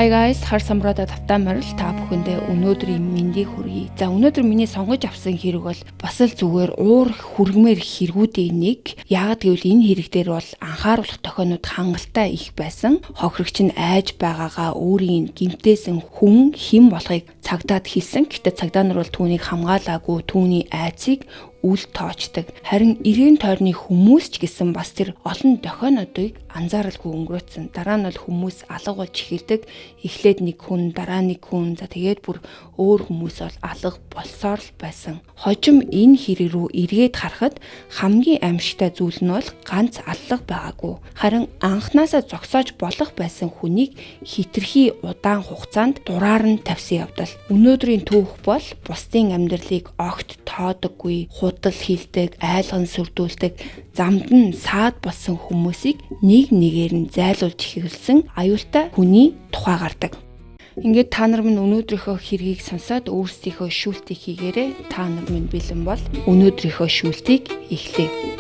Hi guys, хар самруудаа тавтай морил та бүхэндээ өнөөдрийн мэндийг хүргэе. За, өнөөдөр миний сонгож авсан хэрэг бол бас л зүгээр уур хүргэмээр хэрэгүүдийн нэг. Яагаад гэвэл энэ хэрэг дээр бол анхааруулах дохионууд хангалттай их байсан. Хохирогч нь айж байгаагаа өөрийн гэмтээсэн хүн хэн болохыг цагдаад хэлсэн. Гэхдээ цагдаа нар бол түүнийг хамгаалаагүй, түүний айцыг үл тоочдог. Харин эргэн тойрны хүмүүс ч гэсэн бас тэр олон дохионуудыг анзааралгүй өнгөрөөцсөн. Дараа нь бол хүмүүс алга болж эхэлдэг. Эхлээд нэг хүн, дараа нэг хүн, за тэгээд бүр өөр хүмүүс бол алга болсоор л байсан. Хожим энэ хэрэг рүү эргээд харахад хамгийн аимшигтай зүйл нь бол ганц аллага байгаагүй. Харин анхнаасаа зогсоож болох байсан хүнийг хитрхи удаан хугацаанд дураар нь тавьсан явдал. Өнөөдрийн түүх бол бусдын амьдралыг огт тоодоггүй, худал хилдэг, айлган сүрдүүлдэг, замд нь саад болсон хүмүүсийг нэг нэгээр нь зайлуулж эхэлсэн аюултай хүний тухай гардаг. Ингээд та нар минь өнөөдрийнхөө хэргийг сонсоод өөрсдийнхөө шүүлтийг хийгээрэй. Та нар минь бэлэн бол өнөөдрийнхөө шүүлтийг эхлэе.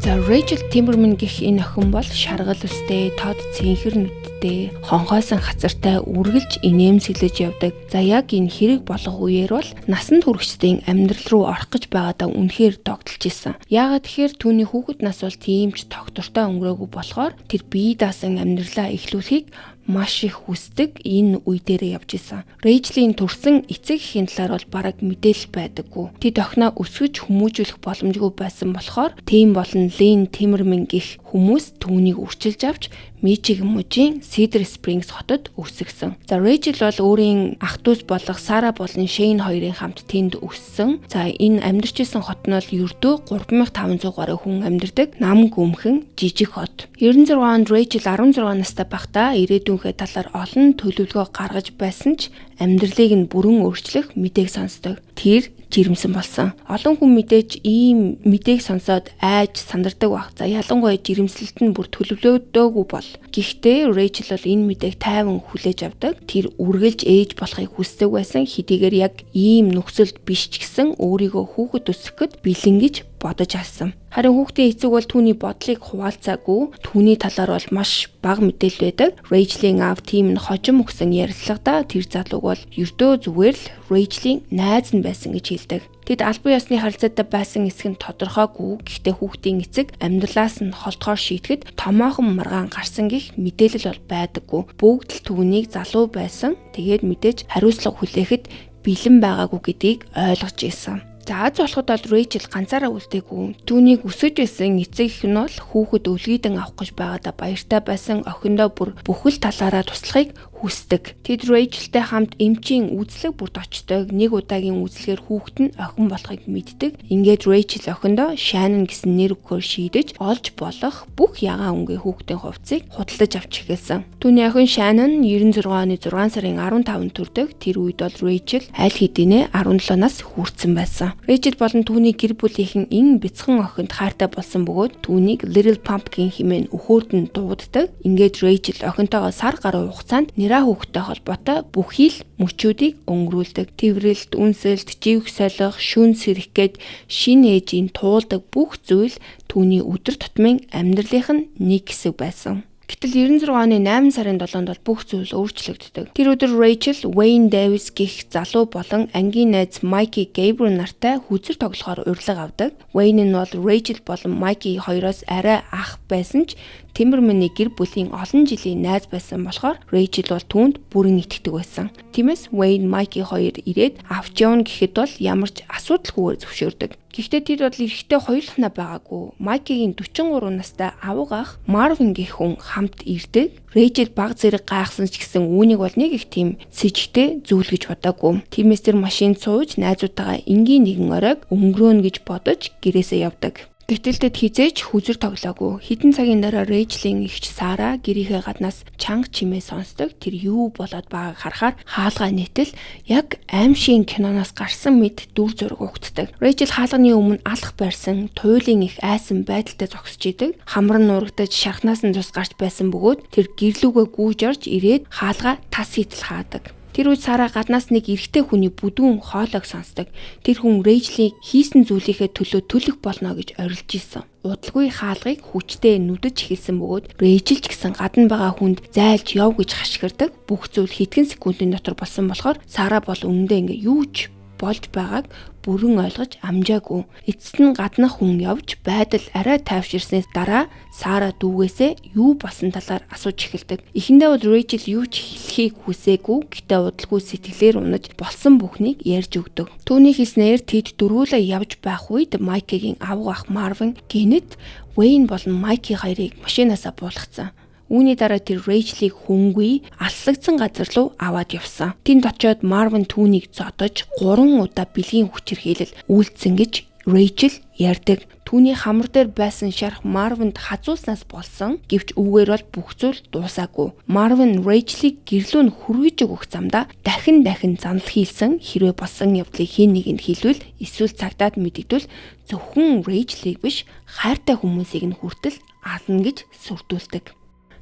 За, Рэйчел Тимберман гэх энэ охин бол шаргал өстэй, тод цэнхэр нүдтэй, хонхоосон хацартай үргэлж инээмсэглэж явдаг. За, яг энэ хэрэг болох үеэр бол насанд хүрэгчдийн амьдрал руу орох гэж байгаадаа үнэхээр догдолж исэн. Яагаад тэгэхээр түүний хүүхэд нас бол тийм ч тогтвортой өнгөрөөгүй болохоор тэр бие даасан амьдралаа эхлүүлэхийг маш их хүсдэг энэ үе дээрээ явж исэн. Рэйчлийн төрсэн эцэг эхийн талаар бол бараг мэдээлэл байдаггүй. Тэд охиноо өсгөж хүмүүжүүлэх боломжгүй байсан болохоор Тим болон Лин Тимерман гэх хүмүүс түүнийг үрчилж авч Мичиган мужийн Cedar Springs хотод өсгсөн. За, Рэйчел бол өөрийн ах дүүс болох Сара болон Шейн хоёрын хамт тэнд өссөн. За, энэ амьдарч исэн хот нь бол ердөө 3500 гаруй хүн амьдардаг нам гүмхэн жижиг хот. 96 онд Рэйчел 16 настай байхдаа ирээдүйнхээ талаар олон төлөвлөгөө гаргаж байсан ч амьдралыг нь бүрэн өөрчлөх мэдээг сонсдог. Тэр жирэмсэн болсон. Олон хүн мэдээж ийм мэдээг сонсоод айж сандардаг баг. За, ялангуяа жирэмслэлт нь бүр төлөвлөгдөөгүй бол. Гэхдээ Рэйчел бол энэ мэдээг тайван хүлээж авдаг. Тэр үргэлж ээж болохыг хүсдэг байсан. Хэдийгээр яг ийм нөхцөлд биш ч гэсэн өөрийгөө хүүхэд өсгөхөд бэлэн гэж бодож авсан. Харин хүүхдийн эцэг бол түүний бодлыг хуваалцаагүй. Түүний талаар бол маш бага мэдээлэл байдаг. Рэйчлийн аав Тим нь хожим өгсөн ярилцлагадаа тэр залууг бол ердөө зүгээр л Рэйчлийн найз нь байсан гэж хэлдэг. Тэд албан ёсны харилцаатай байсан эсэх нь тодорхойгүй. Гэхдээ хүүхдийн эцэг амьдралаас нь холдохоор шийдэхэд томоохон маргаан гарсан гэх мэдээлэл бол байдаггүй. Бүгд л түүнийг залуу байсан. Тэгээд мэдээж хариуцлага хүлээхэд бэлэн байгаагүй гэдгийг ойлгож исэн. За, аз болоход бол Рэйчел ганцаараа үлдээгүй. Түүнийг өсөж байсан эцэг эх нь бол хүүхэд өлгийдэн авах гэж байгаадаа баяртай байсан. Охиндоо бүр бүхэл талаараа туслахыг хүсдэг. Тэд Рэйчелтэй хамт эмчийн үзлэг бүрт очдог. Нэг удаагийн үзлэгээр хүүхэд нь охин болохыг мэддэг. Ингээд Рэйчел охиндоо Шанон гэсэн нэр өгөхөөр шийдэж олж болох бүх ягаан өнгийн хүүхдийн хувцсыг худалдаж авч эхэлсэн. Түүний охин Шанон 96 оны 6 сарын 15-нд төрдөг. Тэр үед бол Рэйчел аль хэдийнэ 17 нас хүрсэн байсан. Рэйчел болон түүний гэр бүлийнхэн энэ бяцхан охинд хайртай болсон бөгөөд түүнийг Little Pumpkin хэмээн өхөөрд нь дууддаг. Ингээд Рэйчел охинтойгоо сар гаруй хугацаанд нэраа хүүхэдтэй холбоотой бүхий л мөчүүдийг өнгөрүүлдэг. Тэврэлт, үнсэлт, живх солих, шүн сэрэх гээд шинэ ээжийн туулдаг бүх зүйл түүний өдөр тутмын амьдралынх нь нэг хэсэг байсан. Гэтэл 96 оны 8 сарын 7-нд бол бүх зүйл өөрчлөгддөг. Тэр өдөр Рэйчел Wayne Davis гэх залуу болон ангийн найз Mikey Gabriel нартай хүзэр тоглохоор урилга авдаг. Wayne нь бол Рэйчел болон Mikey хоёроос арай ах байсан ч Тимберманы гэр бүлийн олон жилийн найз байсан болохоор Рэйчел бол түүнд бүрэн итгэдэг байсан. Тиймээс Wayne, Mikey хоёр ирээд авч явна гэхэд бол ямар ч асуудалгүйгээр зөвшөөрдөг. Гэхдээ тэд бол эрэхтэй хоёулахнаа байгаагүй. Майкигийн 43 настай авга ах Марвин гэх хүн хамт ирдэг. Рэйчел баг зэрэг гайхсан ч гэсэн үүнийг бол нэг их тийм сэжигтэй зүйл гэж бодоогүй. Тиймээс тэр машинд сууж найзуудтайгаа энгийн нэгэн оройг өнгөрөөнө гэж бодож гэрээсээ явдаг. Гэтэл тэд хэзээ ч хүзэр тоглоогүй. Хэдэн цагийн дараа Рэйчлийн эгч Сара гэрийнхээ гаднаас чанга чимээ сонсдог. Тэр юу болоод байгааг харахаар хаалгаа нийтэл яг аймшгийн киноноос гарсан мэт дүр зураг угтдаг. Рэйчел хаалганы өмнө алх барьсан, туйлын их айсан байдалтай зогсож идэг. Хамар нь урагдаж шархнаас нь цус гарч байсан бөгөөд тэр гэрлүүгээ гүйж орж ирээд хаалгаа тас хийтэл хаадаг. Тэр үед Сара гаднаас нэг эрэгтэй хүний бүдүүн хоолойг сонсдог. Тэр хүн Рэйчлийн хийсэн зүйлийнхээ төлөө төлөх болно гэж орилж исэн. Удалгүй хаалгыг хүчтэй нүдэж эхэлсэн бөгөөд Рэйчел ч гэсэн гадна байгаа хүнд зайлж яв гэж хашгирдаг. Бүх зүйл хэдхэн секундын дотор болсон болохоор Сара бол үнэндээ ингээ юу ч болж байгааг бүрэн ойлгож амжаагүй. Эцэст нь гаднах хүн явж байдал арай тайвширсны дараа Сара дүүгээсээ юу болсон талаар асууж эхэлдэг. Эхэндээ бол Рэйчел юу ч хэлхийг хүсээгүй. Гэтэ удалгүй сэтгэлээр унаж болсон бүхнийг ярьж өгдөг. Түүний хэлснээр тэд дөрвүүлээ явж байх үед Майкигийн авга ах Марвин гэнэт Вэйн болон Майки хоёрыг машинаасаа буулгацсан. Үүний дараа тэр Рэйчлийг хүнгүй алслагдсан газар руу аваад явсан. Тэнд очиод Марвин түүнийг зодож 3 удаа бэлгийн хүчирхийлэл үйлдсэн гэж Рэйчел ярьдаг. Түүний хамар дээр байсан шарх Марвинд хазуулснаас болсон. Гэвч үүгээр бол бүх зүйл дуусаагүй. Марвин Рэйчлийг гэрлүү нь хүргэж өгөх замдаа дахин дахин занал хийлсэн. Хэрвээ болсон явдлыг хэн нэгэнд хэлвэл эсвэл цагдаад мэдэгдвэл зөвхөн Рэйчлийг биш хайртай хүмүүсийг нь хүртэл ална гэж сүрдүүлдэг.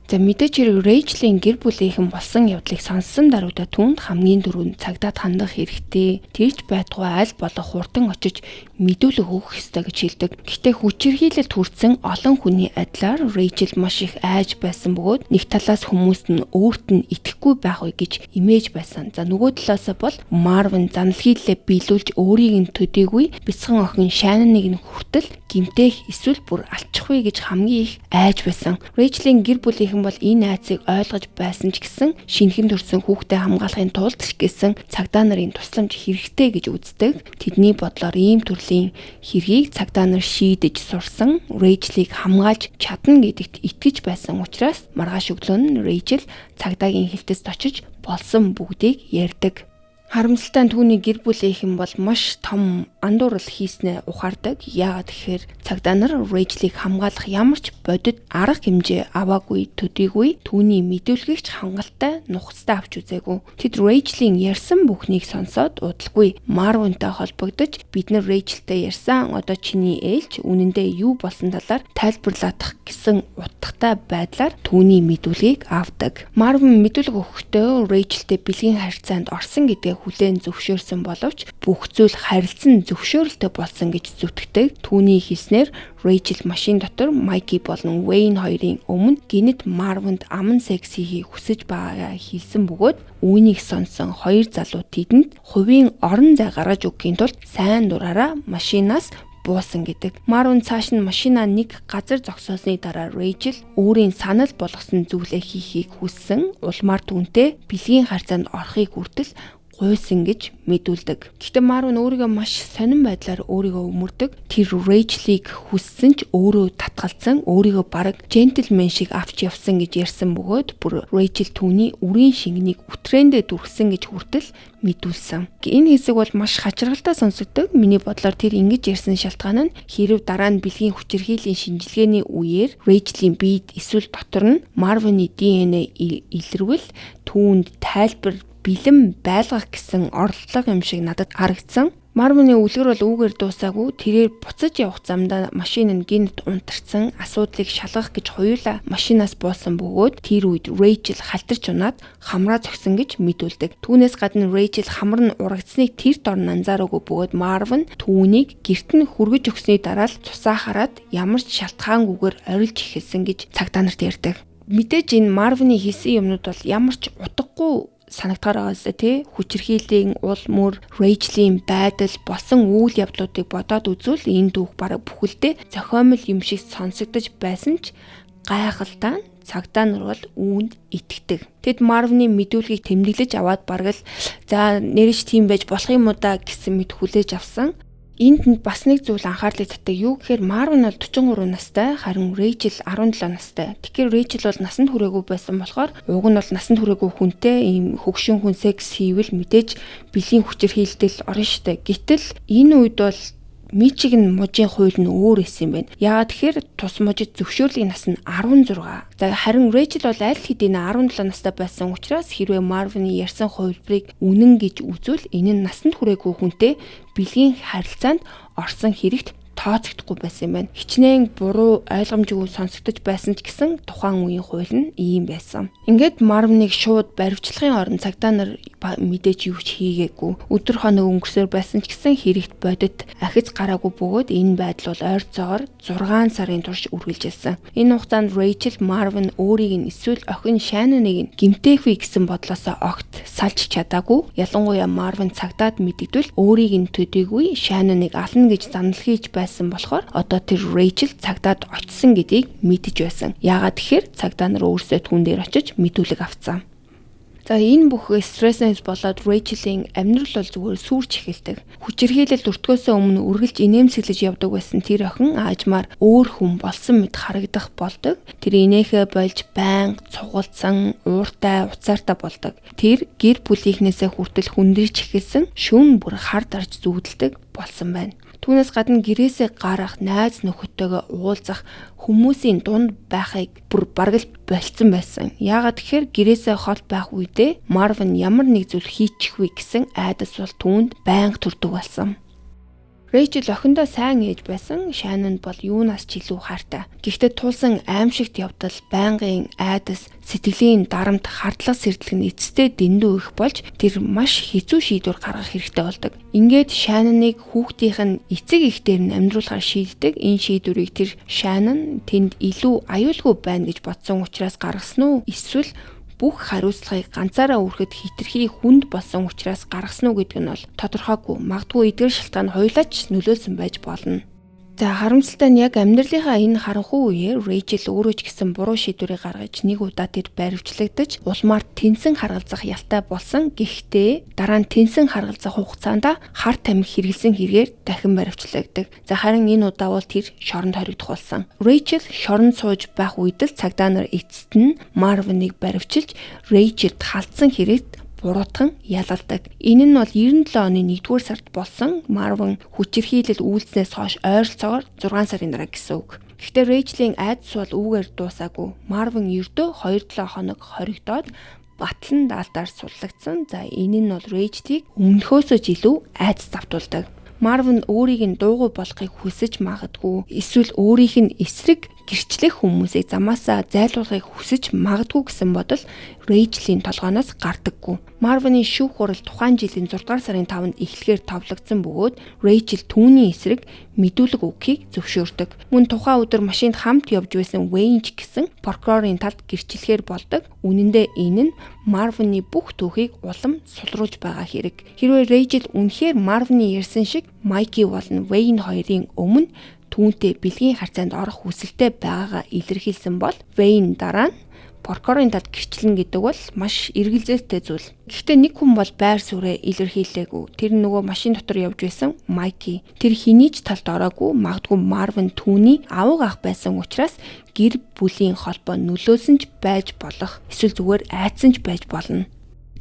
За мэдээч хэрэг Рэйчлийн гэр бүлийнхэн болсон явдлыг сонссон даруйда түүнд хамгийн түрүүнд цагдаад хандах хэрэгтэй. Тэрч байтугай аль болох хурдан очиж мэдүүлэг өгөх ёстой гэж хэлдэг. Гэхдээ хүчирхийлэлд хүртсэн олон хүний адилаар Рэйчел маш их айж байсан бөгөөд нэг талаас хүмүүст нь өөрт нь итгэхгүй байх вэ гэж имэж байсан. За нөгөө талаасаа бол Марвин занал хийлээ биелүүлж өөрийг нь төдийгүй бяцхан охин Шанныг нь хүртэл гэмтэх эсвэл бүр алчих вэ гэж хамгийн их айж байсан. Рэйчлийн гэр бүлийнхэн бол энэ айцыг ойлгож байсан ч гэсэн шинэхэн төрсэн хүүхдээ хамгаалахын тулд ч гэсэн цагдаа нарын тусламж хэрэгтэй гэж үздэг. Тэдний бодлоор ийм төрлийн хэргийг цагдаа нар шийдэж сурсан Рэйчлийг хамгаалж чадна гэдэгт итгэж байсан учраас маргааш өглөө нь Рэйчел цагдаагийн хэлтэст очиж болсон бүгдийг ярьдаг. Харамсалтай нь түүний гэр бүлийнхэн бол маш том андуурал хийснээ ухаардаг. Яагаад гэхээр цагдаа нар Рэйчлийг хамгаалах ямар ч бодит арга хэмжээ аваагүй төдийгүй түүний мэдүүлгийг ч хангалттай нухацтай авч үзээгүй. Тэд Рэйчлийн ярьсан бүхнийг сонсоод удалгүй Марвинтай холбогдож бид нар Рэйчелтэй ярьсан одоо чиний ээлж үнэндээ юу болсон талаар тайлбарлаадах гэсэн утгатай байдлаар түүний мэдүүлгийг авдаг. Марвин мэдүүлэг өгөхдөө Рэйчелтэй бэлгийн харилцаанд орсон гэдгээ хүлээн зөвшөөрсөн боловч бүх зүйл харилцан зөвшөөрөлтэй болсон гэж зүтгэдэг. Түүний хэлснээр Рэйчел машин дотор Майки болон Вэйн хоёрын өмнө гэнэт Марвинд аман секс хийхийг хүсэж байгаагаа хэлсэн бөгөөд үүнийг сонссон хоёр залуу тэдэнд хувийн орон зай гаргаж өгөхийн тулд сайн дураараа машинаас буусан гэдэг. Марвин цааш нь машинаа нэг газар зогсоосны дараа Рэйчел өөрийн санал болгосон зүйлээ хийхийг хүссэн. Улмаар түүнтэй бэлгийн харьцаанд орохыг хүртэл гуйсан гэж мэдүүлдэг. Гэхдээ Марвин өөрийгөө маш сонин байдлаар өөрийгөө өмөрдөг. Тэр Рэйчлийг хүссэн ч өөрөө татгалзсан, өөрийгөө бараг джентльмен шиг авч явсан гэж ярьсан бөгөөд бүр Рэйчел түүний үрийн шингэнийг үтрэндээ дүрхсэн гэж хүртэл мэдүүлсэн. Энэ хэсэг бол маш хачиргалтай сонсогддог. Миний бодлоор тэр ингэж ярьсан шалтгаан нь хэрв дараа нь бэлгийн хүчирхийллийн шинжилгээний үеэр Рэйчлийн биед эсвэл дотор нь Марвины ДНХ илэрвэл түүнд тайлбар бэлэн байлгах гэсэн оролдлого юм шиг надад харагдсан. Марвины үлгэр бол үүгээр дуусаагүй. Тэрээр буцаж явах замдаа машин нь гинт унтарсан асуудлыг шалгах гэж хоёулаа машинаас буусан бөгөөд тэр үед Рэйчел халтарч унаад хамраа зогсон гэж мэдүүлдэг. Түүнээс гадна Рэйчел хамар нь урагдсныг тэр дор нь анзаараагүй бөгөөд Марвин түүнийг гэрт нь хүргэж өгсөний дараа л цусаа хараад ямар ч шалтгаангүйгээр орилж эхэлсэн гэж цагдаа нарт ярьдаг. Мэдээж энэ Марвины хийсэн юмнууд бол ямар ч утгагүй санагдахаар байгаа зү тий хүчирхийллийн ул мөр Рэйчлийн байдал болсон үйл явдлуудыг бодоод үзвэл энэ түүх бараг бүхэлдээ зохиомл юм шиг сонсогдож байсан ч гайхалтай нь цагдаа нар бол үүнд итгэдэг. Тэд Марвины мэдүүлгийг тэмдэглэж аваад бараг л за нэрэж тийм байж болох юм уу да гэсэн мэт хүлээж авсан. Энд бас нэг зүйл анхаарлыг татдаг. Юу гэхээр Марвин бол 43 настай, харин Рэйчел 17 настай. Тэгэхээр Рэйчел бол насанд хүрээгүй байсан болохоор уг нь бол насанд хүрээгүй хүнтэй ийм хөгшин хүн секс хийвэл мэдээж бэлгийн хүчирхийлэлд орно штэ. Гэтэл энэ үед бол Мичиган мужийн хууль нь өөр байсан юм байна. Яагаад тэгэхээр тус мужид зөвшөөрлийн нас нь 16. За харин Рэйчел бол аль хэдийн 17 настай байсан учраас хэрвээ Марвины ярьсан хувилбарыг үнэн гэж үзвэл энэ нь насанд хүрээгүй хүнтэй бэлгийн харилцаанд орсон хэрэгт тооцогдохгүй байсан юм байна. Хичнээн буруу ойлгомжгүй сонсогдож байсан ч гэсэн тухайн үеийн хууль нь ийм байсан. Ингээд Марвиныг шууд баривчлахын оронд цагдаа нар мэдээж юу ч хийгээгүй. Өдөр хоног өнгөрсөөр байсан ч гэсэн хэрэгт бодит ахиц гараагүй бөгөөд энэ байдал бол ойролцоогоор 6 сарын турш үргэлжилсэн. Энэ хугацаанд Рэйчел Марвин өөрийг нь эсвэл охин Шанноныг нь гэмтээх вэ гэсэн бодлосоо огт салж чадаагүй. Ялангуяа Марвин цагдаад мэдэгдвэл өөрийг нь төдийгүй Шанноныг ална гэж занал хийж байсан болохоор одоо тэр Рэйчел цагдаад очсон гэдгийг мэдэж байсан. Яагаад тэгэхээр цагдаа нар өөрсдөө түүн дээр очиж мэдүүлэг авцсан. За энэ бүх стрессээс болоод Рэйчелийн амьдрал бол зүгээр сүрч эхэлдэг. Хүчирхийлэл өртгөөсөө өмнө үргэлж инээмсэглэж явдаг байсан тэр охин аажмаар өөр хүн болсон мэт харагдах болдог. Тэр инээхээ болж байнга цугулсан, ууртай, уцаартай болдог. Тэр гэр бүлийнхнээсээ хүртэл хүндэрч эхэлсэн, шүн бүр хар дарж зүүдэлдэг болсон байна. Түүнээс гадна гэрээсээ гарах, найз нөхөдтэйгээ уулзах, хүмүүсийн дунд байхыг бүр бараг л болцсон байсан. Яагаад тэгэхээр гэрээсээ хол байх үедээ Марвин ямар нэг зүйл хийчих вэ гэсэн айдас бол түүнд байнга төрдөг болсон. Рэйчел охиндоо сайн ээж байсан. Шаннон бол юунаас ч илүү хайртай. Гэхдээ тулсан аимшигт явдал, байнгын айдас, сэтгэлийн дарамт, хардлага сэрдлэг нь эцэстээ дэндүү их болж тэр маш хэцүү шийдвэр гаргах хэрэгтэй болдог. Ингээд Шанноныг хүүхдийнх нь эцэг эхдээ нь амьдруулахар шийддэг. Энэ шийдвэрийг тэр Шаннон тэнд илүү аюулгүй байна гэж бодсон учраас гаргасан уу? Эсвэл бүх хариуцлагыг ганцаараа үүрхэд хитрхи хүнд болсон учраас гаргасан уу гэдэг нь бол тодорхойгүй. Магадгүй эдгээр шалтгаан хоёулаа ч нөлөөлсөн байж болно. За харамсалтай нь яг амьдралынхаа энэ харанхуй үеэр Рэйчел өөрөө ч гэсэн буруу шийдвэрийг гаргаж нэг удаа тэр баривчлагдаж улмаар тэнсэн харгалзах ялтай болсон. Гэхдээ дараа нь тэнсэн харгалзах хугацаанд хар тамхи хэрэглэсэн хэрэгээр дахин баривчлагддаг. За харин энэ удаа бол тэр шоронд хоригдох болсон. Рэйчел шоронд сууж байх үед л цагдаа нар эцэст нь Марвиныг баривчилж Рэйчелд халдсан хэрэгт буруутхан ялалдаг. Энэ нь бол 97 оны 1-р сард болсон. Марвин хүчирхийлэл үйлснээс хойш ойролцоогоор 6 сарын дараа гэсэн үг. Гэхдээ Рэйчлийн айдас бол үүгээр дуусаагүй. Марвин ердөө 2-7 хоног хоригдоод батлан даалтаар суллагдсан. За энэ нь бол Рэйчлийг өмнөхөөсөө ч илүү айдас завтуулдаг. Марвин өөрийг нь дуугүй болохыг хүсэж магадгүй. Эсвэл өөрийнх нь эсрэг гэрчлэх хүмүүсийг замаасаа зайлуулахыг хүсэж магадгүй гэсэн бодол Рэйчлийн толгойноос гардаггүй. Марвины шүүх хурал тухайн жилийн 6 дугаар сарын 5-нд эхлэхээр товлогдсон бөгөөд Рэйчел түүний эсрэг мэдүүлэг өгөхийг зөвшөөрдөг. Мөн тухайн өдөр машинд хамт явж байсан Вэйн ч гэсэн прокурорын талд гэрчлэхээр болдог. Үнэн дээр энэ нь Марвины бүх түүхийг улам сулруулж байгаа хэрэг. Хэрвээ Рэйчел үнэхээр Марвины ярьсан шиг Майки болон Вэйн хоёрын өмнө түүнтэй бэлгийн харьцаанд орох хүсэлтэй байгаагаа илэрхийлсэн бол Вэйн дараа нь прокурорын талд гэрчлэн гэдэг бол маш эргэлзээлтэй зүйл. Гэхдээ нэг хүн бол байр сууриа илэрхийлээгүй. Тэр нөгөө машин дотор явж байсан Майки. Тэр хэний ч талд ороогүй. Магадгүй Марвин түүний авга ах байсан учраас гэр бүлийн холбоо нөлөөлсөн ч байж болох. Эсвэл зүгээр айдсан ч байж болно.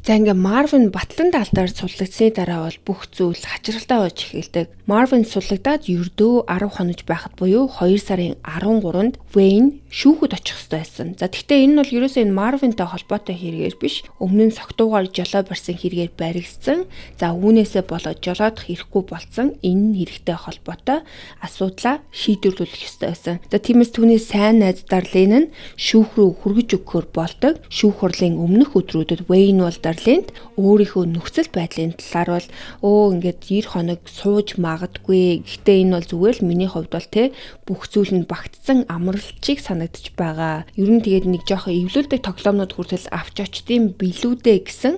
За ингээ Марвин батлан даалтаар суллагдсны дараа бол бүх зүйл хачирхалтай болж эхэлдэг. Марвин суллагдаад ердөө 10 хонож байхад буюу 2 сарын 13-нд Вэйн шүүхэд очих ёстой байсан. За тэгвэл энэ нь бол ерөөсөө энэ Марвинтай холбоотой хэрэгээр биш. Өмнө нь согтуугаар жолоо барьсан хэрэгээр баригдсан. За үүнээсээ болоод жолоодох эрхгүй болцсон энэ хэрэгтэй холбоотой асуудлаа шийдвэрлүүлэх ёстой байсан. За тиймээс түүний сайн найз Дарлин нь шүүх рүү хүргэж өгөхөөр болдог. Шүүх хурлын өмнөх өдрүүдэд Вэйн бол Дарлинд өөрийнхөө нөхцөл байдлын талаар бол ингээд 90 хоног сууж магадгүй. Гэхдээ энэ бол зүгээр л миний хувьд бол бүх зүйл нь багтсан амралтчийг санагдаж байгаа. Ер нь тэгээд нэг жоохон эвлүүлдэг тоглоомнууд хүртэл авч очдсон билүүдэ гэсэн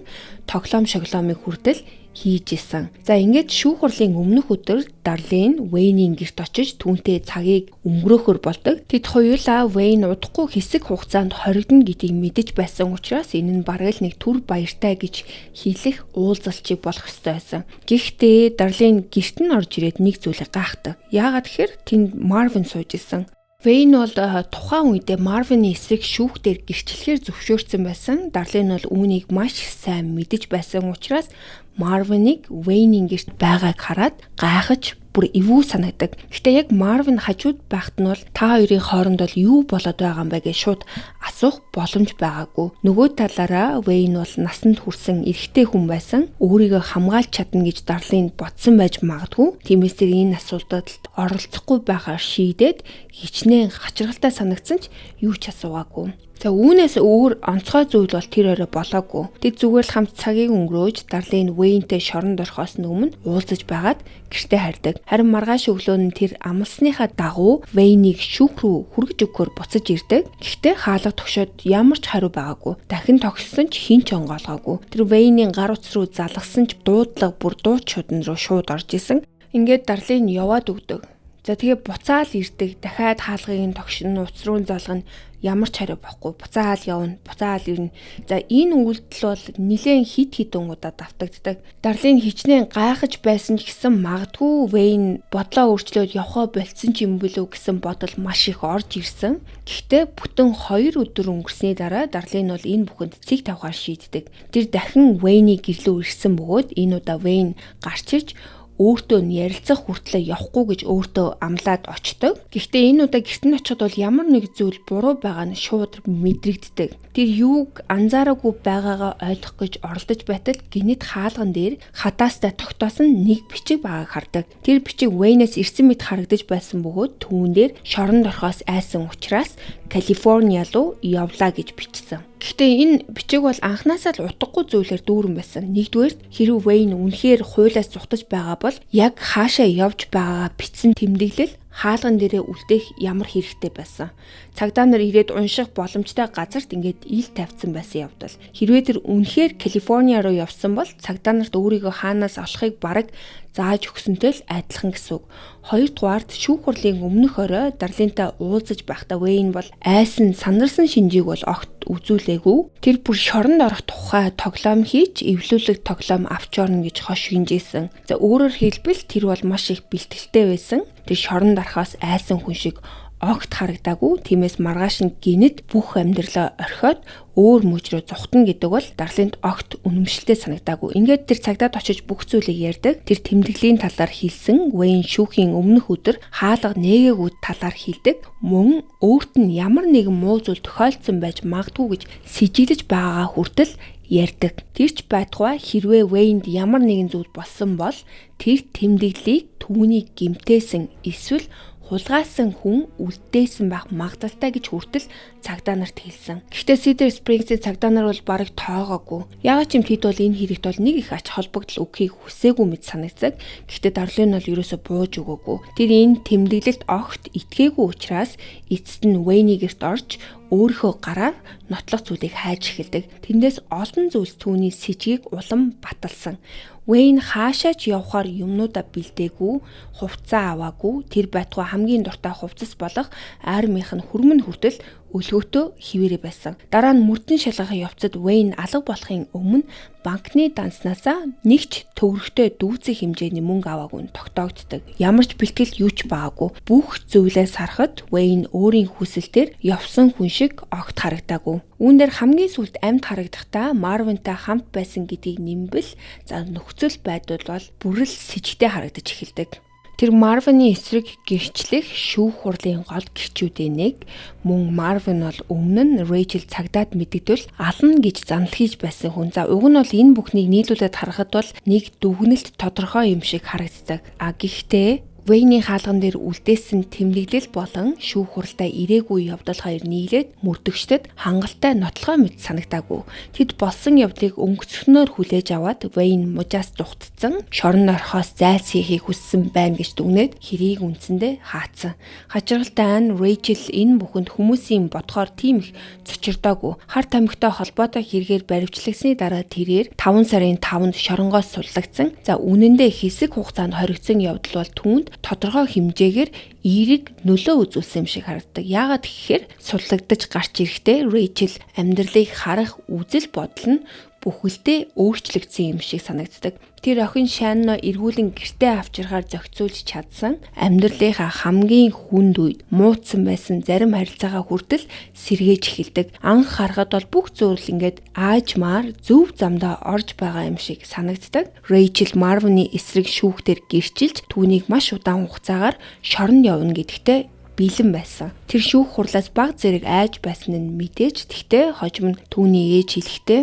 тоглоом шоглоомыг хүртэл хийж исэн. За ингээд шүүх хурлын өмнөх өдөр Дарлин Вэйнийн гэрт очиж түүнтэй цагийг өнгөрөөхөр болдог. Тэд хоёулаа Вэйн удахгүй хэсэг хугацаанд хоригдно гэдгийг мэдэж байсан учраас энэ нь бараг л нэг төр баяртай гэж хэлэх уулзалчийг болох ёстой байсан. Гэхдээ Дарлин гэрт нь орж ирээд нэг зүйлийг гайхдаг. Яагаад гэхээр тэнд Марвин сууж исэн. Вэйн бол тухайн үедээ Марвины эсрэг шүүхтэр гэрчлэхээр зөвшөөрсөн байсан. Дарлин бол үүнийг маш сайн мэдэж байсан учраас Марвиныг Вэйнийн гэрт байгааг хараад гайхаж Бүр эвгүй санагдаг. Гэхдээ яг Марвин хажууд байхад нь бол та хоёрын хооронд бол юу болоод байгаа юм бэ гэж шууд асуух боломж байгаагүй. Нөгөө талаараа Вэйн бол насанд хүрсэн эрэгтэй хүн байсан. Өөрийгөө хамгаалж чадна гэж Дарлин бодсон байж магадгүй. Тиймээс тэр энэ асуудалд оролцохгүй байхаар шийдээд хичнээн хачирхалтай санагдсан ч юу ч асуугаагүй. За үүнээс өөр онцгой зүйл бол тэр орой болоогүй. Тэд зүгээр л хамт цагийг өнгөрөөж Дарлин Вэйнтэй шоронд орохоос өмнө уулзаж байгаад гэртээ харьдаг. Харин маргааш өглөө нь тэр амлсныхаа дагуу Вэйнийг шүүх рүү хүргэж өгөхөөр буцаж ирдэг. Гэхдээ хаалга тогшоод ямар ч хариу байгаагүй. Дахин тогшсон ч хэн ч онгойлгоогүй. Тэр Вэйний гар утас руу залгасан ч дуудлага бүр дууч шудан руу шууд орж исэн. Ингээд Дарлин яваад өгдөг. За тэгээ буцаал ирдэг. Дахиад хаалгыг нь тогшин, утас руу залгана, ямар ч хариу байхгүй. Буцаал явна, буцаал ирнэ. За энэ үйлдэл бол нилээн хит хитэн удаа давтагддаг. Дарлин хичнээн гайхаж байсан ч гэсэн магадгүй Вэйн бодлоо өөрчлөөд явхаа болцсон ч юм билүү гэсэн бодол маш их орж ирсэн. Гэхдээ бүтэн 2 өдөр өнгөрсний дараа Дарлин бол энэ бүхэнд цэг тавихаар шийддэг. Тэр дахин Вэйний гэрлүү ирсэн бөгөөд энэ удаа Вэйн гарч ирж өөртөө нь ярилцах хүртлээр явахгүй гэж өөртөө амлаад очдог. Гэхдээ энэ удаа гэрт нь очиход бол ямар нэг зүйл буруу байгаа нь шууд мэдрэгддэг. Тэр юуг анзаараагүй байгаагаа ойлгох гэж оролдож байтал гинэт хаалган дээр хадаастай тогтоосон нэг бичиг байгааг хардаг. Тэр бичиг Вэйнээс ирсэн мэт харагдаж байсан бөгөөд түүн дээр шоронд орохоос айсан учраас Калифорниа руу явлаа гэж бичсэн. Гэхдээ энэ бичиг бол анханасаа л утгагүй зүйлээр дүүрэн байсан. Нэгдүгээрт хэрв Вэйн үнэхээр хуулиас зугтаж байгаа бол яг хаашаа явж байгаагаа бичсэн тэмдэглэл хаалган дээрээ үлдээх ямар хэрэгтэй байсан. Цагдаа нар ирээд унших боломжтой газарт ингээд ил тавьсан байсан явдал. Хэрвээ тэр үнэхээр Калифорниа руу явсан бол цагдаа нарт өөрийгөө хаанаас олохыг бараг зааж өгсөнтэй л адилхан гэсэн үг. Хоёрдугаарт шүүх хурлын өмнөх орой Дарлинтай уулзаж байхдаа Вэйн бол айсан санарсан шинжийг бол огт үзүүлээгүй. Тэр бүр шоронд орох тухай тоглоом хийж эвлүүлэг тоглоом авч орно гэж хош хинжээсэн. За өөрөөр хэлбэл тэр бол маш их бэлтгэлтэй байсан. Тэр шоронд орохоос айсан хүн шиг огт харагдаагүй. Тиймээс маргааш нь гинэт бүх амьдралаа орхиод өөр мөч рүү зугтана гэдэг бол Дарлинд огт үнэмшилтэй санагдаагүй. Ингээд тэр цагдаад очиж бүх зүйлийг ярьдаг. Тэр тэмдэглэлийн талаар хэлсэн. Вэйн шүүхийн өмнөх өдөр хаалга нээгээгүй талаар хэлдэг. Мөн өөрт нь ямар нэгэн муу зүйл тохиолдсон байж магадгүй гэж сэжиглэж байгаагаа хүртэл ярьдаг. Тэр ч байтугай хэрвээ Вэйнд ямар нэгэн зүйл болсон бол тэр тэмдэглэлийг түүний гэмтээсэн эсвэл хулгайлсан хүн үлдээсэн байх магадлалтай гэж хүртэл цагдаа нарт хэлсэн. Гэхдээ Cedar Springs-ийн цагдаа нар бол бараг тоогоогүй. Яагаад ч юм тэд бол энэ хэрэгт бол нэг их ач холбогдол өгөхийг хүсээгүй мэт санагддаг. Гэхдээ Дарлин бол ерөөсө бууж өгөөгүй. Тэр энэ тэмдэглэлд огт итгээгүй учраас эцэст нь Вэйни гэрт орж өөрийнхөө гараар нотлох зүйлийг хайж эхэлдэг. Тэндээс олон зүйлс түүний сэжгийг улам баталсан. Вэйн хаашаа ч явхаар юмнуудаа бэлдээгүй, хувцас аваагүй, тэр байтугай хамгийн дуртай хувцас болох армийнх нь хүрмэн хүртэл өлгөөтөө хിവэрэ байсан. Дараа нь мөрдөн шалгахын явцад Вэйн алга болохын өмнө банкны данснаасаа нэгч төгрөгтэй дүүцэх хэмжээний мөнгө аваагүй нь тогтоогддог. Ямар ч бэлтгэл юу ч байгаагүй. Бүх зүйлээ сархад Вэйн өөрийн хүсэлтээр явсан хүн шиг огт харагдаагүй. Үүн дээр хамгийн сүүлд амьд харагдахдаа Марвинтай хамт байсан гэдгийг нэмбэл за нөхцөл байдал бол бүрэл сэжигтэй харагдаж эхэлдэг. Тэр Марвины эсрэг гэрчлэх шүүх хурлын гол гэрчүүдийн нэг мөн Марвин бол өмнө нь Рэйчел цагдаад мэдэгдвэл ална гэж занал хийж байсан хүн. За уг нь бол энэ бүхнийг нийлүүлээд харахад бол нэг дүгнэлт тодорхой юм шиг харагддаг. А гэхдээ Вэйний хаалган дээр үлдээсэн тэмдэглэл болон шүүх хуралдаа ирээгүй явдал хоёр нийлээд мөрдөгчдөд хангалттай нотлохой мэт санагдаагүй. Тэд болсон явдлыг өнгөцгөнөөр хүлээж аваад Вэйн мужаас зугтцсан, шорон орхоос зайлсхийхийг хүссэн байна гэж дүгнээд хэрийг үндсэндээ хаацсан. Хачиргалтай нь Рэйчел энэ бүхэнд хүмүүсийн бодхоор тийм их цочирдоогүй. Хар тамхитай холбоотой хэрэгээр баривчлагдсны дараа тэрээр 5 сарын 5-нд шоронгоос суллагдсан. За үнэн дээр хэсэг хугацаанд хоригдсон явдал бол түүнд тодорхой хэмжээгээр эерэг нөлөө үзүүлсэн юм шиг харагддаг. Яагаад гэхээр суллагдаж гарч ирэхдээ Рэйчел амьдралыг харах үзэл бодол нь бүхэлдээ өөрчлөгдсөн юм шиг санагддаг. Тэр охин Шанно эргүүлэн гэртээ авчирхаар зохицуулж чадсан. Амьдралынхаа хамгийн хүнд үед муудсан байсан зарим харилцаагаа хүртэл сэргээж эхэлдэг. Анх харахад бол бүх зүйл ингээд аажмаар зөв замдаа орж байгаа юм шиг санагддаг. Рэйчел Марвины эсрэг шүүхтэр гэрчилж түүнийг маш удаан хугацаагаар шоронд явна гэдэгтээ бэлэн байсан. Тэр шүүх хурлаас баг зэрэг айж байсан нь мэдээж. Тэгтээ хожим нь түүний ээж хэлэхдээ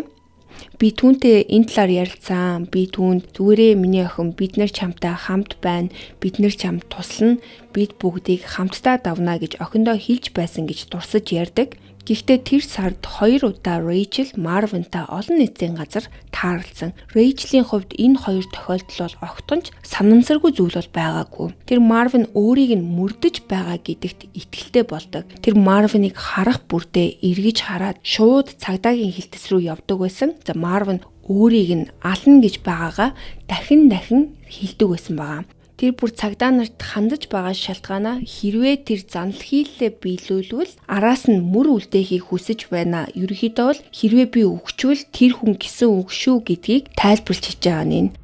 би түүнтэй энэ талаар ярилцсан. Би түүнд зүгээрээ миний охин бид нар чамтай хамт байна. Бид нар чамд туслана. Бид бүгдийг хамтдаа давна гэж охиндоо хэлж байсан гэж дурсаж ярьдаг. Гэхдээ тэр сард 2 удаа Рэйчел Марвинтай олон нийтийн газар таарлцсан. Рэйчлийн хувьд энэ хоёр тохиолдол бол огтхон ч санамсаргүй зүйл бол байгаагүй. Тэр Марвин өөрийг нь мөрдөж байгаа гэдэгт итгэлтэй болдог. Тэр Марвиныг харах бүрдээ эргэж хараад шууд цагдаагийн хилтэс рүү явдаг байсан. За Марвин өөрийг нь ална гэж байгаагаа дахин дахин хэлдэг байсан байгаа. Тэр бүр цагдаа нарт хандаж байгаа шалтгаанаа хэрвээ тэр занл хийлээ биелүүлвэл араас нь мөр үлдээхийг хүсэж байна. Ерөнхийдөө бол хэрвээ би өгчвөл тэр хүн гисэн үг шүү гэдгийг тайлбарлаж хийж байгаа нь.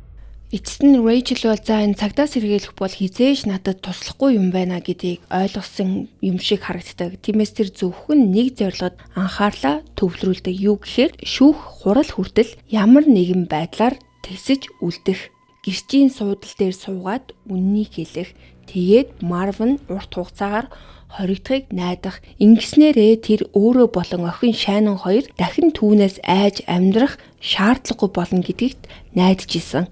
Эцэст нь Рэйчел бол за энэ цагдаа сэргийлэх бол хизээж надад туслахгүй юм байна гэдгийг ойлгосон юм шиг харагддаг. Тиймээс тэр зөвхөн нэг зорилгод анхаарлаа төвлөрүүлдэг. Юу гэхээр шүүх хурал хүртэл ямар нэгэн байдлаар тэсэж үлдэх. Гэрчийн суудал дээр суугаад үннийг хэлэх. Тэгээд Марвин урт хугацаагаар хоригдохыг найдах. Ингэснээрээ тэр өөрөө болон охин Шанон хоёр дахин түүнээс айж амьдрах шаардлагагүй болно гэдэгт найдаж исэн.